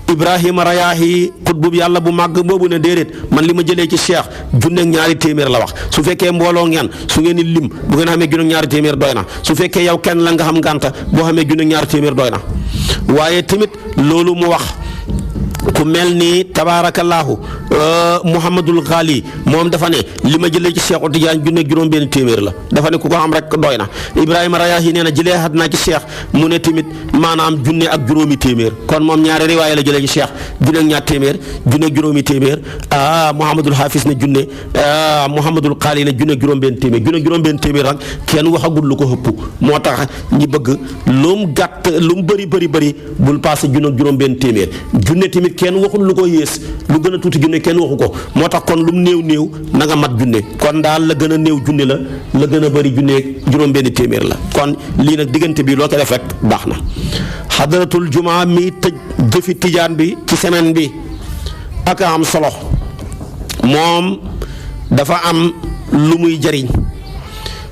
[SPEAKER 1] Ibrahima Rayaahi xutbu yàlla bu màgg boobu ne déedéet man li ma jëlee ci cheikh junne ak ñaari téeméer la wax su fekkee mbooloo ngeen su ngeen di lim bu ngeen xamee junne ak ñaari téeméer doy na su fekkee yow kenn la nga xam ngànta boo xamee junne ak ñaari téeméer doy na waaye tamit loolu mu wax ku mel ni tabaarakallaahu Muhammadul Ghali moom dafa ne li ma jëlee ci Cheikh Tidiane junne ak juróom benn téeméer la dafa ne ku ko am rek doy na Ibrahima Rayaahi nee na jëlee xat naa ci Cheikh mu ne tamit maanaam junne ak juróomi téeméer kon moom ñaari riwaaya la jëlee ci Cheikh junne ak ñaar téeméer junne ak juróomi téeméer Muhammadul Hafiz ne junne Muhammadul Ghali ne junne ak juróom benn téeméer junne ak juróom benn téeméer nag kenn waxagul lu ko ëpp moo tax ñi bëgg lu mu gàtt lu mu bëri bul passé junne ak juróom benn téeméer junne tamit kenn waxul lu ko yées lu gën a tuuti junne kenn waxu ko moo tax kon lu mu néew na nga mat junne kon daal la gën a néew junne la gën a bëri junne juróom-benn téeméer la kon lii nag diggante bi loo ko def rek baax na. xadaratul jumaa mi tëj jëfi tijaan bi ci semaine bi ak am solo moom dafa am lu muy jariñ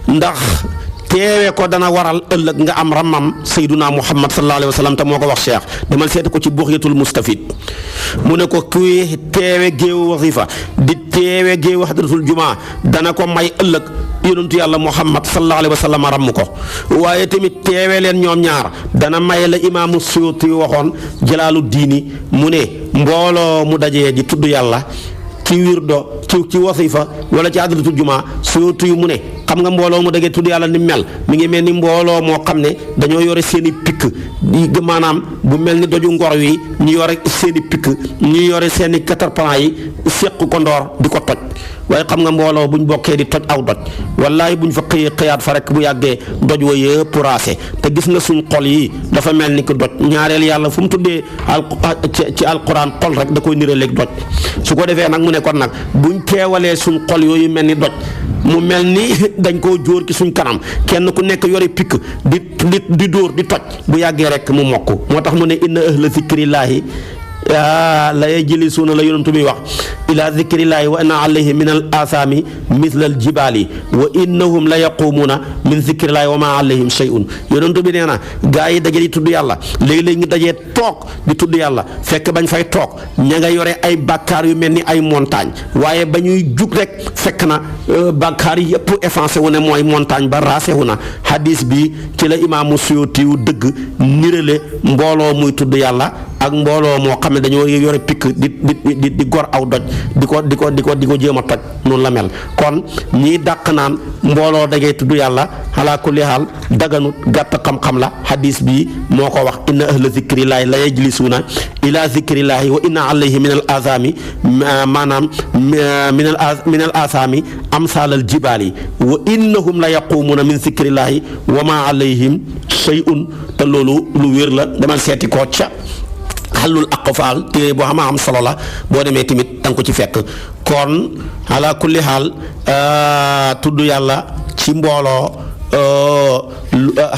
[SPEAKER 1] ndax teewe ko dana waral ëllëg nga am ramam sayduna muhammad sallallahu alayhi wa sallam te moo ko wax cheikh demal seeti ko ci buxyatul mustafid mu ne ko kuy teewe géewu wasifa di teewe géewu hadratul jumaa dana ko may ëllëg yonentu yàlla muhammad sallallahu alayhi wa sallam ramm ko waaye tamit teewe leen ñoom ñaar dana may la imaamu suyuti waxoon jalaalu diini mu ne mbooloo mu dajee di tudd yàlla ci wirdo ci wasifa wala ci hadratul jumaa suyuti mu ne xam nga mbooloo mu dagee tudd yàlla ni mel mi ngi mel ni mbooloo moo xam ne dañoo yore seen i pikk maanaam bu mel ni doju ngor wi ñu yore seen i pikk ñu yore seen i caterpillar yi séq ko ndoor di ko toj waaye xam nga mbooloo buñ bokkee di toj aw doj wallaay buñ fa xëyaat fa rek bu yàggee doj wa yëpp raase te gis nga suñ xol yi dafa mel ni ko doj ñaareel yàlla fu mu tuddee ci alquran xol rek da koy niraleeg doj su ko defee nag mu ne kon nag buñ teewalee suñ xol yooyu mel ni doj mu mel ni dañ koo jóor ci suñ kanam kenn ku nekk yore pikk di dóor di toj bu yàggee rek mu mokk moo tax mu ne inna ahla zikrillaahi la yajlisuuna la yonentu bi wax ila zikrillaahi wa inna alayhi min al asaami misla al jibaali wa innahum la yaquumuuna min zikrillaahi wa ma alayhim shay'un yonentu bi nee na gaa yi daje di tudd yàlla léegi-léegi ñu dajee toog di tudd yàlla fekk bañ fay toog ña nga yore ay bàkkaar yu mel ni ay montagne waaye ba ñuy jug rek fekk na bàkkaar yi yëpp effacé wu ne mooy montagne ba raase wu na hadis bi ci la imaamu Suyuti yu dëgg nirale mbooloo muy tudd yàlla ak mbooloo moo xam ne dañoo yore pikk di gor aw doj di ko jéem a toj noonu la mel kon ñii dàq naan mbooloo da ngay tudd yàlla ala kulli haal daganut gàtt xam-xam la hadis bi moo ko wax inna ahla zikrillaahi la yajlisuuna ila zikrillaahi wa inna alayhi min al azami maanaam min al asami amsal al jibaali wa innahum la yaquumuuna min zikrillaahi wa ma alayhim shay'un te loolu lu wér la demal seeti ko ca xallul aqfaal téere boo xam am solo la boo demee tamit danga ko ci fekk kon ala kulli xaal tudd yàlla ci mbooloo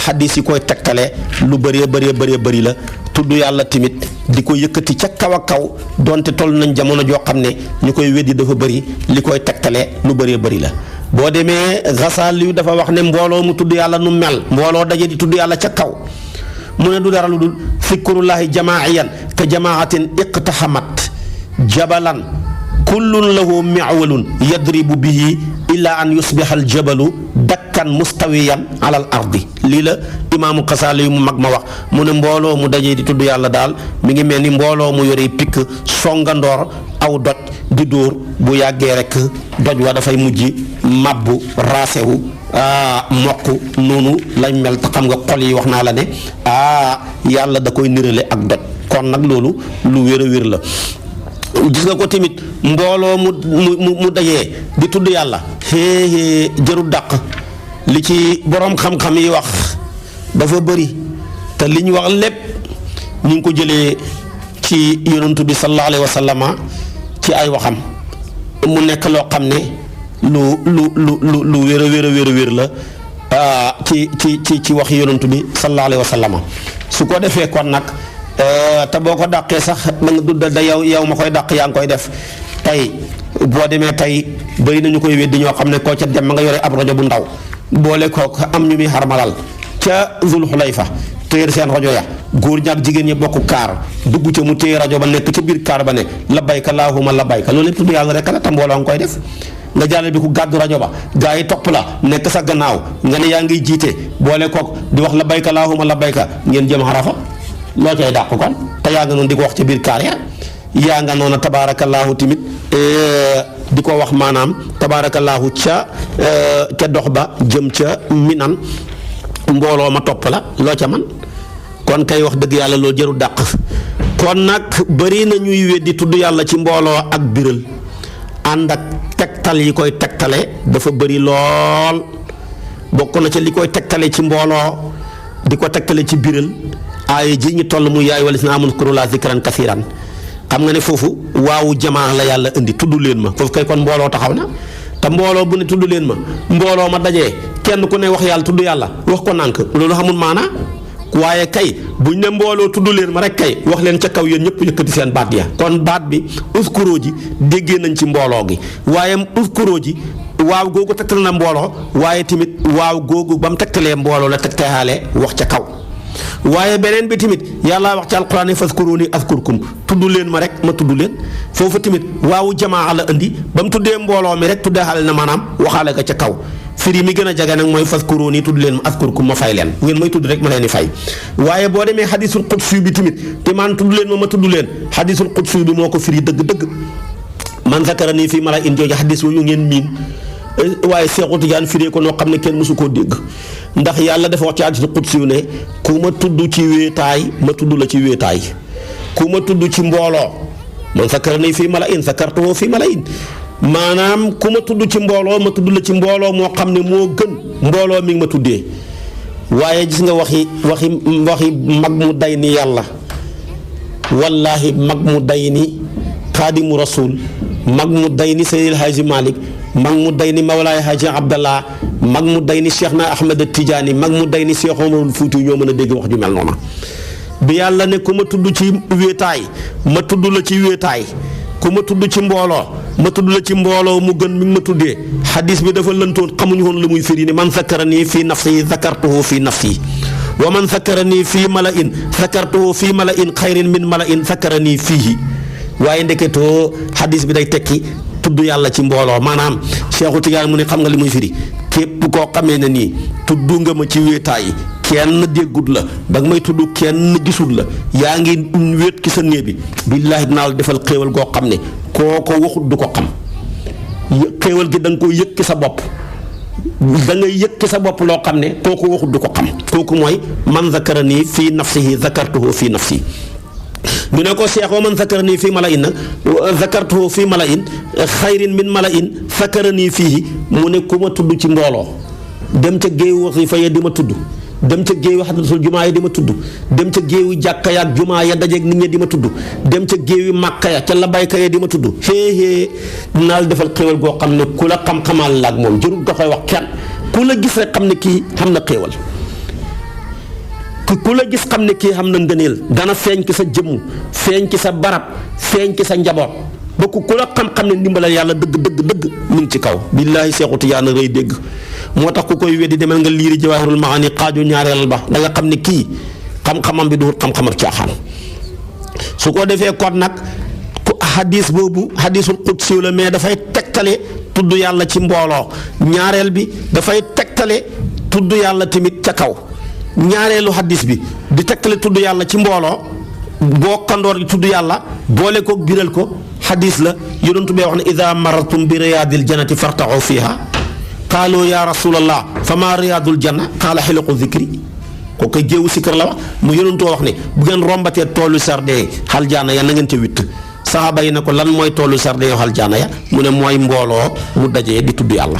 [SPEAKER 1] xadis yi koy tegtale lu bëri la tudd yàlla tamit di ko yëkkati ca kaw a kaw donte toll nañ jamono joo xam ne ñu koy weddi dafa bëri li koy tegtale lu bëri la boo demee Gasaali dafa wax ne mbooloo mu tudd yàlla nu mel mbooloo daje di tudd yàlla ca kaw mu ne du dara lu dul zikrullahi jamaa'iyan ka jamaatin iqtahamat jabalan kullun lahu mi'walun yadribu bihi illa an yusbiha aljabalu dakkan mustawiyan ala al ardi lii la imaamu Xasaali yu mu mag ma wax mu ne mbooloo mu dajee di tudd yàlla daal mi ngi mel ni mbooloo mu yore pikk songandoor aw doj di dóor bu yàggee rek doj wa dafay mujj mabbu raasewu mokk noonu lañ mel te xam nga xol yi wax naa la ne yàlla da koy nirale ak doj kon nag loolu lu wér a wér la gis nga ko tamit mbooloo mu dajee di tudd yàlla jërul dàq li ci boroom xam-xam yi wax dafa bëri te li ñu wax lépp ñu ngi ko jëlee ci yonantu bi sallallahu alayhi wa sallama ci ay waxam mu nekk loo xam ne lu wér a wér la ci wax yonantu bi sallallahu alayhi wa sallam su ko defee kon nag te boo ko dàqee sax da nga dudd da yow ma koy dàq yaa ngi koy def tey boo demee tey bëri nañu koy weddi ñoo xam ne koo ca dem ma nga yore ab rajo bu ndaw boole kook am ñu muy xarmalal ca Zul Xulayfa téer seen rajo ya góor ñaak jigéen ñi bokk kaar dugg ca mu téye rajo ba nekk ca biir kaar ba ne labbayka laahumma labbayka loolu lépp tudd yàlla rek la te mbooloo nga koy def nga jàllale bi ku gàddu rajo ba gaa yi topp la nekk sa gannaaw nga ne yaa ngi jiite boole kook di wax labbayka laahumma labbayka ngeen jëm Arafa loo cay dàq kon te yaa nga noonu di ko wax ca biir kaar ya yaa nga noonu tabaarakallaahu tamit di ko wax maanaam tabaarakallaahu ca dox ba jëm ca Minan mbooloo ma topp la loo ca man kon kay wax dëgg yàlla loolu jëru dàq kon nag bëri na ñuy weddi tudd yàlla ci mbooloo ak biral ànd ak tegtal yi koy tegtale dafa bëri lool bokk na ca li koy tegtale ci mbooloo di ko tegtale ci biral aaya ji ñu toll mu yaay wala si na amun kurula zikran kasiran xam nga ne foofu waawu jamaa la yàlla indi tudd leen ma foofu kay kon mbooloo taxaw na te mbooloo bu ne tudd leen ma mbooloo ma dajee kenn ku ne wax yàlla tudd yàlla wax ko nànk loolu xamul maanaa waaye kay buñ ne mbooloo tudd leen ma rek kay wax leen ca kaw yéen ñëpp yëkkati seen baat ya kon baat bi uskuroo ji déggee nañ ci mbooloo gi waaye uskuroo ji waaw googu tegtal na mbooloo waaye tamit waaw googu ba mu tegtalee mbooloo la tegtalaale wax ca kaw waaye beneen bi tamit yàlla wax ci alquran fazkuruni azkurkum tudd leen ma rek ma tudd leen foofu tamit waawu jamaa la indi ba mu tuddee mbooloo mi rek tuddee xale na maanaam waxaale ga ca kaw firi mi gën a jege nag mooy fazkuruni tudd leen ma azkurkum ma fay leen bu ngeen may tudd rek ma leen di fay waaye boo demee xadisul qudsi bi tamit te man tudd leen ma tudd leen xadisul qudsi bi moo ko firi dëgg-dëgg man zakarani fii mala in jooju xadis yu ngeen miin waaye Seexu Tijaan firee ko noo xam ne kenn mësu koo dégg ndax yàlla dafa wax ci hadiisul qudsi ne ku ma tudd ci wéetaay ma tudd la ci wéetaay ku ma tudd ci mbooloo man zakarani fii mala'in zakartuhu fii mala'in maanaam ku ma tudd ci mbooloo ma tudd la ci mbooloo moo xam ne moo gën mbooloo mi ngi ma tuddee waaye gis nga waxi mag mu day ni yàlla wallaahi mag mu day ni xaadimu rasul mag mu day ni Seydil Haaji Malick mag mu day ni Mawlaay Haaji Abdallah mag mu day ni Cheikh na Ahmed Tidiane mag mu day ni Cheikh Omarul Fuuti ñoo mën a dégg wax ju mel noonu bi yàlla ne ku ma tudd ci wéetaay ma tudd la ci wéetaay ku ma tudd ci mbooloo ma tudd la ci mbooloo mu gën mi ngi ma tuddee xadis bi dafa lëntoon xamuñu woon lu muy firi ni man zakarani fii nafsi zakartuhu fii nafsi wa man zakarani fii mala'in zakartuhu fii mala'in xayrin min mala'in zakarani fiihi waaye ndeketoo xadis bi day tekki tudd yàlla ci mbooloo maanaam Seexu Tijaan mu ne xam nga li muy firi képp koo xamee ne nii tudd nga ma ci wéetaay kenn déggut la ba nga may tudd kenn gisul la yaa ngi wéet ki sa néeg bi billaahi dinaa la defal xéewal goo xam ne koo ko waxut du ko xam xéewal gi da nga ko yëg ki sa bopp da ngay yëg ki sa bopp loo xam ne koo ko waxut du ko xam kooku mooy man zakarani fii nafsihi zakartuhu fii nafsi mu ne ko Cheikh wa man zakarani fii mala'in nag zakartuhu fii mala'in xayrin min mala'in zakarani fiihi mu ne ku ma tudd ci mbooloo dem ca géewu wasifa ya di ma tudd dem ca géewu xadratul jumaa ya di ma tudd dem ca géewu jàkka ya ak jumaa ya dajeeg nit ña di ma tudd dem ca géewu màkka ya ca labayka ya di ma tudd xéexée naal defal xéewal goo xam ne ku la xam-xamal la ak moom jërul da koy wax kenn ku la gis rek xam ne kii xam na xéewal ku la gis xam ne kii xam na ngëneel dana feeñ ci sa jëmm feeñ ci sa barab feeñ ci sa njaboot ba ku la xam-xam ne ndimbalal yàlla dëgg mu ngi ci kaw billaahi Seexu Tijaan rëy dégg moo tax ku koy weddi demal nga liiri Jawaahirul Maani xaaju ñaareel ba da nga xam ne kii xam-xamam bi du xam-xamam caaxaan su ko defee kon nag xadis boobu xadisul qudsi la mais dafay tegtale tudd yàlla ci mbooloo ñaareel bi dafay tegtale tudd yàlla tamit ca kaw ñaareelu xadis bi di tegtale tudd yàlla ci mbooloo boo kandoor gi tudd yàlla boole ko biral ko xadis la yonent bi wax ne ida marartum bi riyaadil jannati fartaxu fiha qaalu ya rasulallah fa ma riyaadul janna qaala xilaqu zikri ko koy géewu sikkar la wax mu yonentoo wax ne bu ngeen rombatee toolu sarde xaljaana ya na ngeen ca witt saxaaba yi ne ko lan mooy toolu sarde yoo xaljaana ya mu ne mooy mbooloo mu dajee di tudd yàlla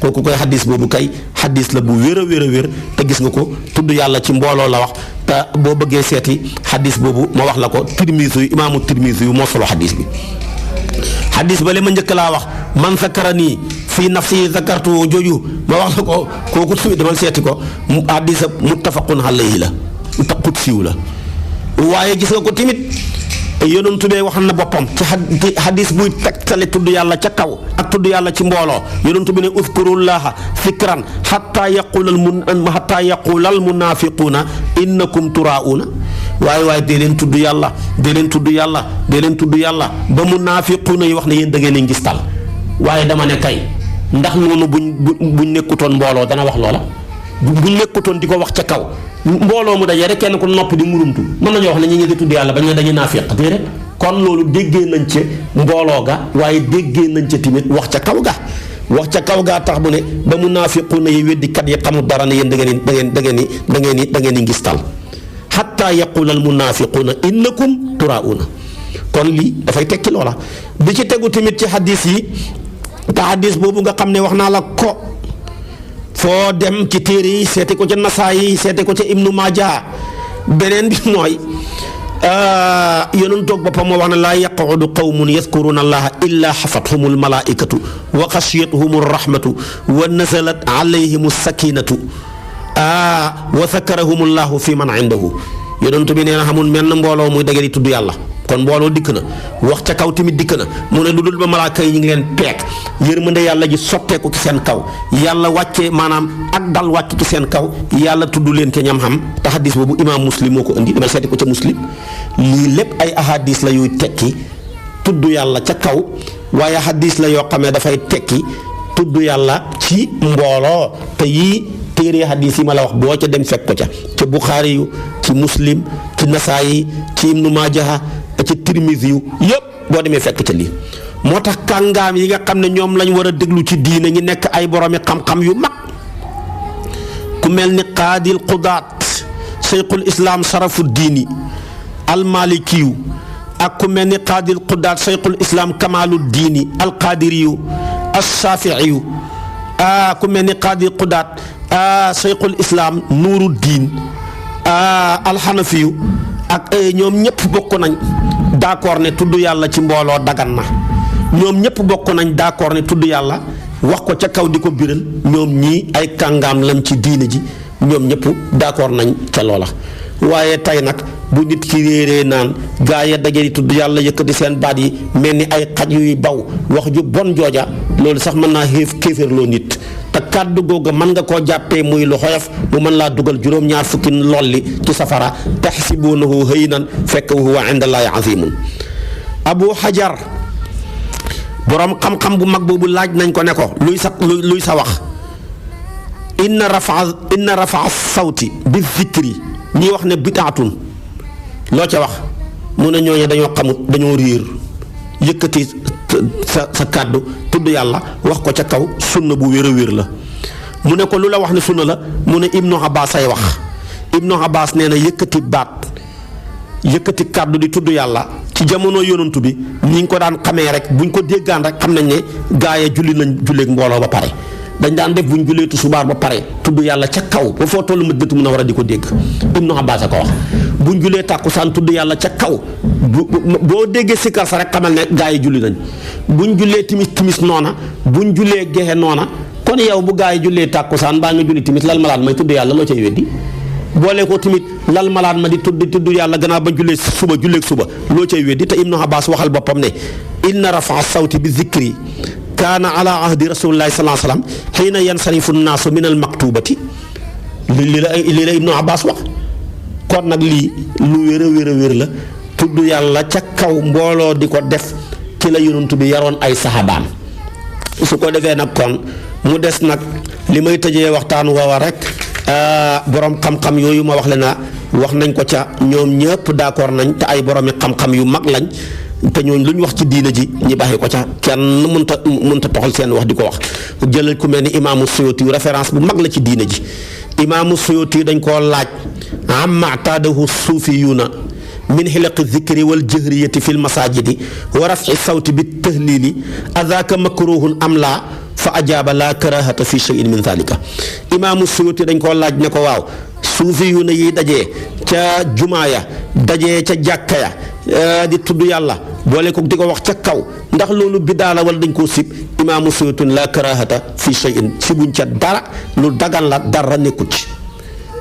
[SPEAKER 1] kooku koy xadis boobu kay xadis la bu wér a wér te gis nga ko tudd yàlla ci mbooloo la wax te boo bëggee seeti xadis boobu ma wax la ko Tirmisi yu imaamu Tirmisi yu moo solo xadis bi xadis ba li ma njëkk laa wax man zakarani fii nafsi zakartu jooju ma wax la ko kooku tamit demal seeti ko hadiis muttafaqun alayhi la qudsiyu la waaye gis nga ko tamit yonent bi wax na boppam ci hadis buy tegtale tudd yàlla ca kaw ak tudd yàlla ci mbooloo yonent bi ne uzkurullaha zikran hatta yaqula al munafiquna innakum turauna waaye dee leen tudd yàlla dee leen tudd yàlla dee leen tudd yàlla ba munaafiquuna yi wax ne yéen da ngeen a ngistal waaye dama ne kay ndax noonu buñ nekkutoon mbooloo dana wax loola buñ nekkutoon di ko wax ca kaw mbooloo mu daje rek kenn ku noppi di murumtu mën nañoo wax ne ñi ngi tudd yàlla ba ñu ne dañuy naafiq déedéet kon loolu déggee nañ ca mbooloo ga waaye déggee nañ ca tamit wax ca kaw ga tax bu ne ba munaafiquuna yi weddikat yi xamul dara ne yéen da ngeen ni ngistal hatta yaqula al munaafiquuna innakum turauna kon lii dafay tekki loola bi ci tegu tamit ci hadis yi te hadis boobu nga xam ne wax naa la ko foo dem ci téere yi seeti ko ca Nasaayi seeti ko ca Ibnu Maaja beneen bi mooy yonent toog boppam moo wax ne laa yaqudu qawmun yadkuruna allaha illa xafathumul malaikatu wa xashiyatuhumur rahmatu wa nazalat alayhimus sakinatu wa zakarahumullahu fi man indahu yonent bi nee na xamul menn mbooloo muy dagee di tudd yàlla kon mbooloo dikk na wax ca kaw tamit dikk na mu ne lu dul ba malaaka yi ñu ngi leen peek yërmande yàlla ji sotteeku ci seen kaw yàlla wàcce maanaam ak dal wàcc ci seen kaw yàlla tudd leen ca ñam xam te hadis boobu imaam muslim moo ko indi dama seeti ko ca muslim lii lépp ay ahadis la yuy tekki tudd yàlla ca kaw waaye hadis la yoo xam ne dafay tekki tudd yàlla ci mbooloo te yii téere hadis yi ma la wax boo ca dem fekk ko ca Buxaari yu ci muslim ci Nasaayi ci Ibnu Maaja ci Tirmisi yu yëpp boo demee fekk ca lii moo tax kàngaam yi nga xam ne ñoom lañ war a déglu ci diine ñi nekk ay boroomi xam-xam yu mag ku mel ni qaadil qudaat cheikhul islam sarafu diini almalikiyu ak ku mel ni qaadil qudaat cheikhul islam kamalu diini alqadiriyu alshaafiiyu ku mel ni qaadil qudaat cheikhul islam nuuru diin alxanafiyu ak ñoom ñëpp bokk nañ d'accord ne tudd yàlla ci mbooloo dagan na ñoom ñëpp bokk nañ d'accord ne tudd yàlla wax ko ca kaw di ko biral ñoom ñii ay kàngaam lañ ci diine ji ñoom ñëpp d'accord nañ ca loola waaye tey nag bu nit ki réeree naan gaa ya daje di tudd yàlla yëkkati seen baat yi mel ni ay xaj yuy baw wax ju bon jooja loolu sax mën naa kéeféerloo nit te kàddu googa mën nga koo jàppee muy lu xoyof mu mën laa dugal juróom-ñaar fukki lolli ci safara taxsibuunahu hayyinan fekk huwa indallaahi aziimun Abu Hajar boroom xam-xam bu mag boobu laaj nañ ko ne ko luy sa wax inna rafaa sawti bi zikri ñi wax ne bitaatun loo ca wax mu ne ñooñu dañoo xamut dañoo réer yëkkati sa kàddu tudd yàlla wax ko ca kaw sunna bu wér a wér la mu ne ko lu la wax ne sunna la mu ne Ibnu Abbas ay wax Ibnu Abbas nee na yëkkati kàddu di tudd yàlla ci jamono yonantu bi ñi ngi ko daan xamee rek buñ ko déggaan rek xam nañ ne gaaya julli nañ julleeg mbooloo ba pare dañ daan def buñ jullee tusubaar ba pare tudd yàlla ca kaw ba foo tollu Madinatu Munawwara di ko dégg Ibnu Abbas a ko wax buñ jullee tàkkusaan tudd yàlla ca kaw boo déggee sikkar sa rek xamal ne gaa yi julli nañ buñ jullee timis noona buñ jullee gexe noona kon yow bu gaa yi jullee tàkkusaan baa nga julli timis lal malaat may tudd yàlla loo cay weddi boole ko tamit lal malaat ma di tudd yàlla gannaaw ba jullee suba julleeg suba loo cay weddi te Ibnu Abbas waxal boppam ne inna rafaa sawti bi zikri kaana ala ahdi rasulillahi sallallahu alayhi wa sallam xiina yansarifu nnaasu min al maktubati lii la Ibnu Abbas wax kon nag lii lu wér a wér la tudd yàlla ca kaw mbooloo di ko def ci la yonent bi yaroon ay saxaabaan su ko defee nag kon mu des nag li may tëjee waxtaan woowa rek borom xam-xam yooyu ma wax le na wax nañ ko ca ñoom ñëpp d'accord nañ te ay boromi xam-xam yu mag lañ te ñooñ lu ñu wax ci diina ji ñi bàyyi ko ca kenn mënta toxal seen wax di ko wax jëlal ku mel ni imaamu Suyuti référence bu mag la ci diina ji imaamu Suyuti dañ koo laaj amma taadahu suufiyuuna min xilaqi zikri wal jahriyati fi lmasajidi wa rafci sawti bi tahlili adaka makruhun am laa fa ajaaba laa karahata fi cheyin min dalika imaamu Suyuti dañ koo laaj ne ko waaw suufiyuuna yi dajee ca jumaa ya dajee ca jàkka ya di tudd yàlla boole ko di ko wax ca kaw ndax loolu bidaa la wala dañ koo sib imaamu Suyuti la karahata fi shay'in si buñ ca dara lu dagan la dara nekkut ci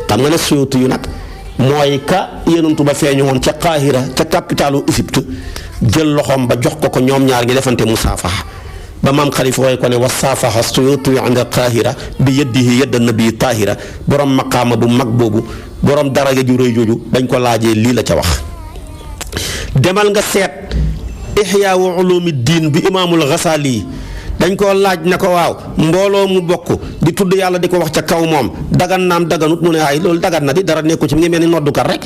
[SPEAKER 1] xam nga ne Suyuti yu nag mooy ka Yonent ba feeñu woon ca Qaahira ca capitalu Égypte jël loxoom ba jox ko ñoom ñaar ngi defante musaafaha ba maam Xalifa wooy ko ne wa saafaha Suyuti inda Qaahira bi yadihi yadda nabi taahira borom maqaama bu mag boobu borom daraja ju rëy jooju bañ ko laajee lii la ca wax. demal nga seet Ihyaa Ulumi Diin bi imaamul Ghazali dañ koo laaj ne ko waaw mbooloo mu bokk di tudd yàlla di ko wax ca kaw moom dagan naam daganut mu ne ay loolu dagan na di dara nekku ci mi ngi mel ni noddukat rek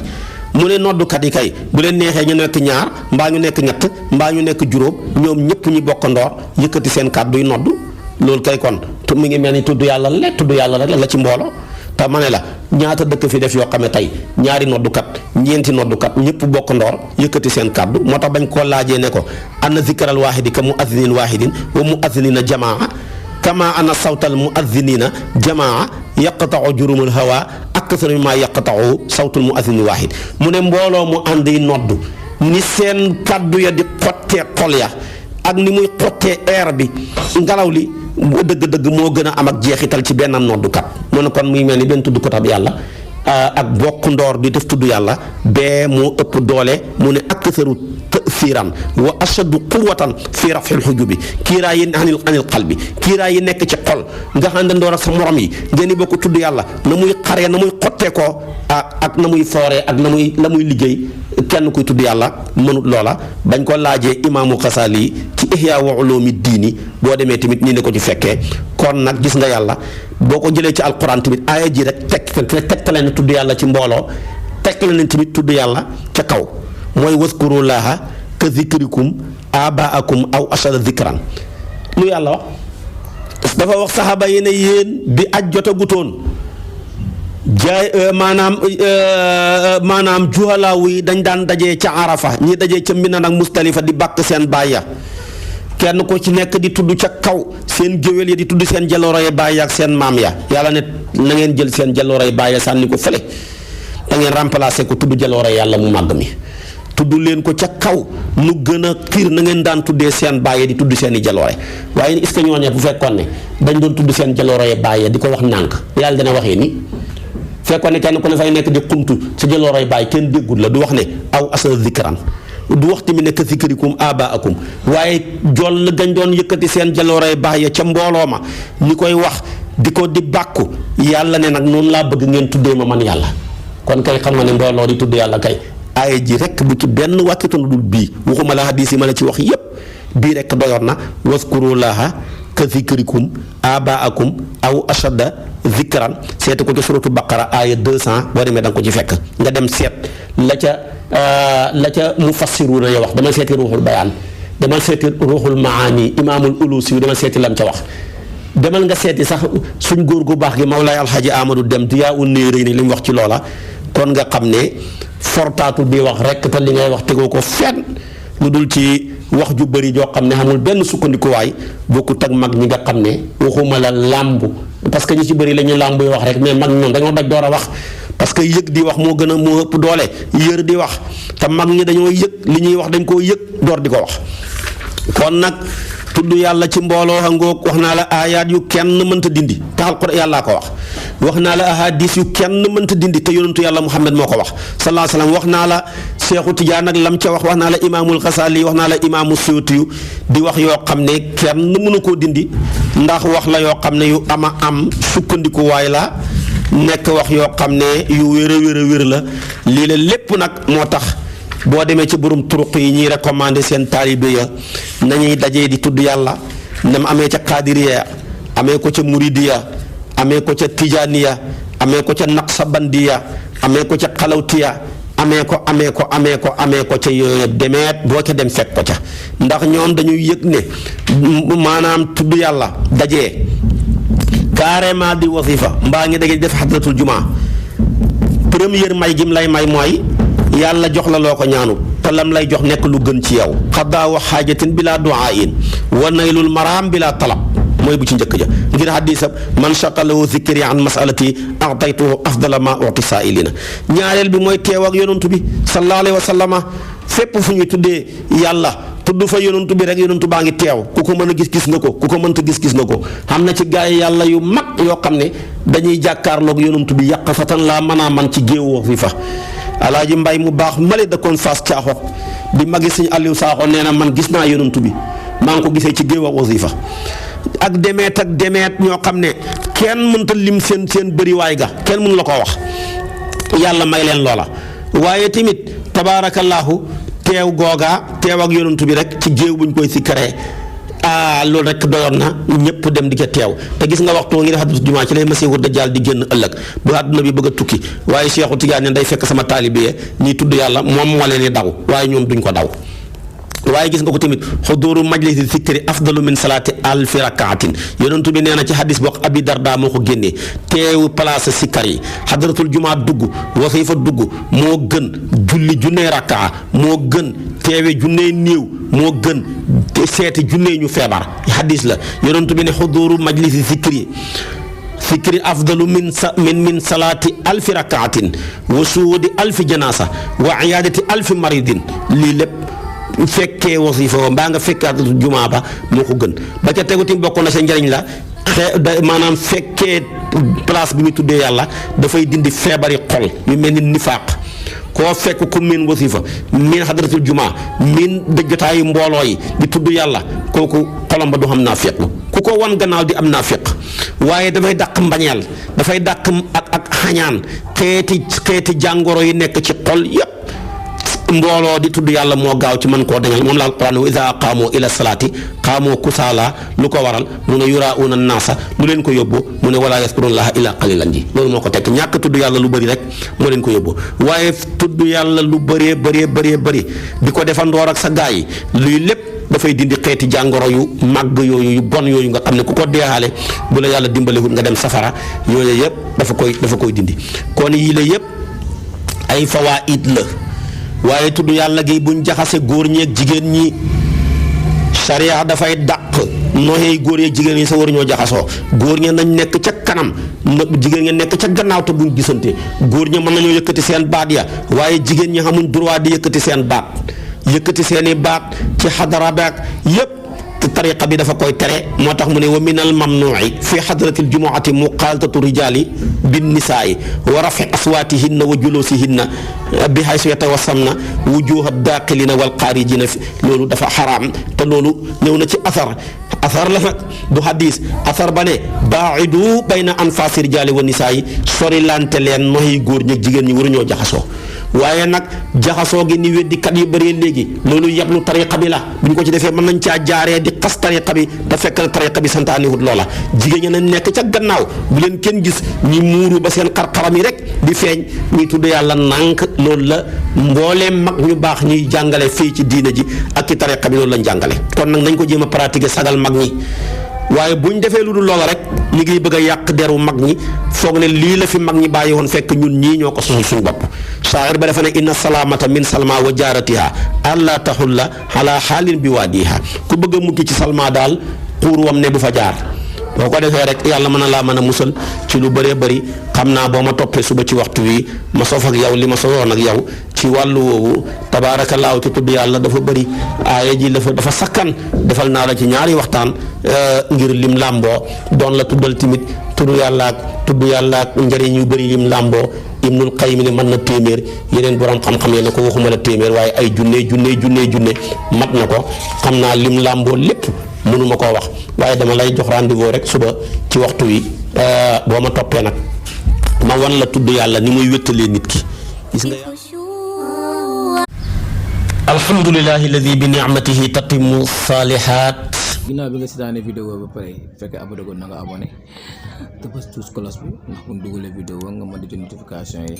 [SPEAKER 1] mu ne noddukat yi kay bu leen neexee ñu nekk ñaar mbaa ñu nekk ñett mbaa ñu nekk juróom ñoom ñëpp ñu bokk ndoor yëkkati seen kàddu yi noddu loolu kay kon mi ngi mel ni tudd yàlla rek la ci mbooloo te ma ne la ñaata dëkk fi def yoo xam ne tey ñaari noddukat ñeenti noddukat ñëpp bokk ndoor yëkkati seen kàddu moo tax bañ koo laajee ne ko anna zikral waahidi ka muazzinin waahidin wa muazzinina jamaa kama anna sawtal muazzinina jamaa yaqta'u jurumul hawa akthar mimma yaqta'u sawtul muazzini waahid mu ne mbooloo mu ànd yi noddu ni seen kàddu ya di xottee xol ya ak ni muy xottee air bi ngelaw li dëgg-dëgg moo gën a am ak jeexital ci benn noddukat mu ne kon muy mel ni benn tuddkatab yàlla ak bokk ndoor di def tudd yàlla bee moo ëpp doole mu ne aksaru tasiiran wa ashaddu quwwatan fi raf'il hujubi kiiraay yi anil qalbi kiiraay yi nekk ci xol nga xam ne ndoor ak sa morom yi ngeen di bokk tudd yàlla na muy xaree na muy xottee ko ak na muy fooree ak la muy liggéey kenn kuy tudd yàlla mënut loola bañ ko laajee imaamu Xasaali ci Ihyaa Ulumi Diini boo demee tamit nii ne ko ci fekkee kon nag gis nga yàlla boo ko jëlee ci alquran tamit aaya ji rek tegtale na tudd yàlla ci mbooloo tegtale na tamit tudd yàlla ca kaw mooy waskurullaaha ka zikrikum abaakum aw ashadda zikran lu yàlla wax dafa wax saxaaba yi ne yéen bi aj jotagutoon maanaam juhalaaw yi dañ daan dajee ca Arafa ñi dajee ca Mina ak Mustalifa di bàkk seen baay ya kenn ko ci nekk di tudd ca kaw seen géwél ya di tudd seen jalooroy baay ya ak seen maam ya yàlla ne na ngeen jël seen jalooroy baay ya sànni ko fële da ngeen remplacer ko tudd jalooroy yàlla mu màgg mi tudd leen ko ca kaw mu gën a xiir na ngeen daan tuddee seen baay ya di tudd seen i jaloore waaye est-ce que ñooñu bu fekkoon ne dañ doon tudd seen jalooroy baay ya di ko wax nànk yàlla dina waxee ni fekkoon ne kenn ku ne fay nekk di xumtu sa jalooroy baay kenn déggul la du wax ne aw asa zikran du wax tamit ne ka zikrikum abaakum waaye jool la gañ doon yëkkati seen jalooroy baay ya ca mbooloo ma ñi koy wax di ko di bàkku yàlla ne nag noonu laa bëgg ngeen tuddee ma man yàlla kon kay xam nga ne mbooloo di tudd yàlla kay aaya ji rek bu ci benn wàccitoon dul bii waxuma la hadiis yi ma la ci wax yépp bii rek doyoon na waskurullaaha ka zikrikum abaakum aw ashadda zikran seeti ko ci suratu baqara aaya 200 boo demee da nga ko ci fekk nga dem seet la ca mufassiruuna ya wax dama seeti ruuxul bayaan demal seeti ruuxul maani imaamul ulusi demal seeti lam ca wax demal nga seeti sax suñ góor gu baax gi Mawlaay Alxaaji Amadou Dem Diyaa un Néeréyni li mu wax ci loola kon nga xam ne fortaatu di wax rek te li ngay wax tegoo ko fenn lu dul ci wax ju bëri joo xam ne amul benn sukkandikuwaay bokkut ak mag ñi nga xam ne waxuma la làmb parce que ñi ci bëri la ñu làmb yi wax rek mais mag ñoom dañoo daj door a wax parce que yëg di wax moo ëpp doole yër di wax te mag ñi dañoo yëg li ñuy wax dañ koo yëg door di ko wax kon nag tudd yàlla ci mbooloo hangoog wax naa la aayaat yu kenn mënta dindi te alxuraan yàllaa ko wax naa la ahadis yu kenn mënta dindi te yonentu yàlla Muhammad moo ko wax sallallahu alayhi wa sallam wax naa la Seexu Tijaan ak lam ca wax naa la imaamul Xasaali wax naa la imaamu Suyuti yu di wax yoo xam ne kenn mënu koo dindi ndax wax la yoo xam ne yu ama am sukkandiku waay la nekk wax yoo xam ne yu wér a wér a wér la lii la lépp nag moo tax boo demee ci borom turuq yi ñuy recommandé seen taalibe ya nañuy dajee di tudd yàlla nam amee ca qaadiriya amee ko ca muridiya amee ko ca tijaaniya amee ko ca naqsabandiya amee ko ca xalawtiya amee ko ca yooyu demeet boo ca dem fekk ko ca ndax ñoom dañuy yëg ne maanaam tudd yàlla dajee carrément di wasifa mbaa ngi dajee def xadratul jumaa première may gim lay may mooy yàlla jox la loo ko ñaanu te lam lay jox nekk lu gën ci yow xadaa wa xaajatin bila duaain wa naylul maraam bila talab mooy bu ci njëkk ja ngir xaddiisam man shaqalahu zikri an masalati ataytuhu afdala ma uti saailina ñaareel bi mooy teew ak yonantu bi sallallahu alayhi wa sallama fépp fu ñuy tuddee yàlla tudd fa yonantu bi rek yonantu baa ngi teew ku ko mën a gis nga ko ku ko mënta gis nga ko. xam na ci gaa yi yàlla yu mag yoo xam ne dañuy jàkkaarloog yonantu bi yàq fa tan laa mën a man ci géew fi fa alaaji mbay mu baax male da koon faas caaxo di magi sëñ Aliou Sakho nee na man gis naa yonantu bi maa ngi ko gisee ci géew wasifa ak demeet ñoo xam ne kenn mënta lim seen bëriwaay ga kenn mënu la koo wax yàlla may leen loola waaye tamit tabaarakallaahu teew googaa teew ak yonantu bi rek ci géew buñ koy sikkaree loolu rek doyoon na ñëpp dem di ca teew te gis nga waxtu ngi def xaddu jumaa ci lay masiihu dajjaal di génn ëllëg bu àdduna bi bëgg a tukki waaye Seexu Tijaan ne day fekk sama taalibe ñiy tudd yàlla moom moo leen di daw waaye ñoom duñ ko daw. waaye gis nga ko tamit xuduru majlisi zikri afdalu min salaati alfi rakaatin yonentu bi nee na ci hadis boo Abi Darda moo ko génnee teewu place sikkar yi xadratul jumaa dugg wasifa dugg moo gën julli junnee rakkaa moo gën teewe junnee néew moo gën seeti junnee ñu feebar hadis la yonentu bi ne xuduru majlisi zikri afdalu min salaati alfi rakaatin wa suudi alfi janaasa wa iyaadati alfi maridin lii lépp fekkee wasifa wa mbaa nga fekkaat jumaa ba moo ko gën ba ca tegu tim bokk na sa njëriñ la maanaam fekkee place bi ñu tuddee yàlla dafay dindi feebari xol yu mel ni nifaaq koo fekk ku miin wasifa miin xadratul jumaa miin jotaayu mbooloo yi di tudd yàlla kooku xolam ba du xam naafiq ku ko wan gannaaw di am naafiq waaye dafay dàq mbañeel dafay dàq ak xañaan xeeti jàngoro yi nekk ci xol yépp mbooloo di tudd yàlla moo gaaw ci mën koo dañal moom la alquran wa iza qaamoo ila salaati qaamoo kusaala lu ko waral mu ne yuraa'uuna naasa lu leen ko yóbbu mu ne wala yazkurullaha illa qalilan ji loolu moo ko tekk ñàkk tudd yàlla lu bëri rek moo leen ko yóbbu waaye tudd yàlla lu bëree bëri di ko defandoor ak sa gaa yi luy lépp dafay dindi xeeti jàngoro yu màgg yooyu yu bon yooyu nga xam ne ku ko deexaale bu la yàlla dimbalewut nga dem safara yooyu yëpp dafa koy dindi kon yii la yëpp ay fawaid la waaye tudd yàlla gi buñ jaxase góor ñi ak jigéen ñi sariya dafay dàq noxee góor yeeg jigéen ñi sa waruñoo jaxasoo góor ña nañ nekk ca kanam jigéen ña nekk ca gannaaw te buñ gisante góor ña mën nañoo yëkkati seen baat ya waaye jigéen ñi xamuñ droit di yëkkati seen baat yëkkati seeni baat ci xadara baak yépp tariqa bi dafa koy tere moo tax mu ne wa min al mamnuuci fi xadratil jumuati muqaalatatu rijaali bin nisaa'i wa rafi aswaatihinna wa juluusihinna bi haysu yatawassamna wujuha daaqilina wal xaarijina loolu dafa xaraam te loolu ñëw na ci asar la nag du hadis asar ba ne baa'idu bayna anfaasi rijaali wa nisaa'i sori lante leen noxi góor ñi ak jigéen ñi waruñoo jaxasoo waaye nag jaxasoo gi ni weddikat yu bëree léegi loolu yablu tariqa bi la bu ñu ko ci defee mën nañ caa jaaree di xas tariqa bi te fekk na tariqa bi santaani wut loola jigéen ñi nañ nekk ca gannaaw bu leen kenn gis ñi muuru ba seen xar-xaram yi rek di feeñ ñuy tudd yàlla nànk loolu la mbooleem mag ñu baax ñuy jàngale fii ci diina ji ak ci tariqa bi loolu lañ jàngale kon nag nañ ko jéem a pratiquer sagal mag ñi waaye buñ defee lu dul loola rek ñu ngi bëgg a yàq deru mag ñi foog ne lii la fi mag ñi bàyyi woon fekk ñun ñii ñoo ko sosal suñu bopp saahir ba dafa ne inna salaamata min salma wa jaaratiha alla taxulla ala xaalin bi waadiha ku bëgg a mukki ci salma daal xuur wam ne bu fa jaar boo ko defee rek yàlla mën a laa mën a musal ci lu bëree bëri xam naa boo ma toppee suba ci waxtu wi ma sof ak yow li ma sosoon ak yow ci wàllu woowu tabaarakallaahu ci tudd yàlla dafa bëri aaya ji dafa sakkan defal naa la ci ñaari waxtaan ngir lim làmboo doon la tuddal tamit tudd yàlla ak njëriñ yu bëri lim làmboo Ibnul Qayyim ne mën na téeméer yeneen borom xam-xam yi ne ko waxuma la téeméer waaye ay junne mat na ko xam naa lim làmboo lépp mënuma koo wax waaye dama lay jox rendez-vous rek suba ci waxtu wi boo ma toppee nag ma wan la tudd yàlla ni muy wéttalee nit ki gis nga alhamdulillahi alladi bi ni'matihi tatimu saalihaat.
[SPEAKER 2] ginnaaw bi nga seetaanee vidéo ba pare fekkee abonné ko na nga abonné te bës tous cloche bi ndax bu ñu dugalee vidéo nga mën di jot notification yi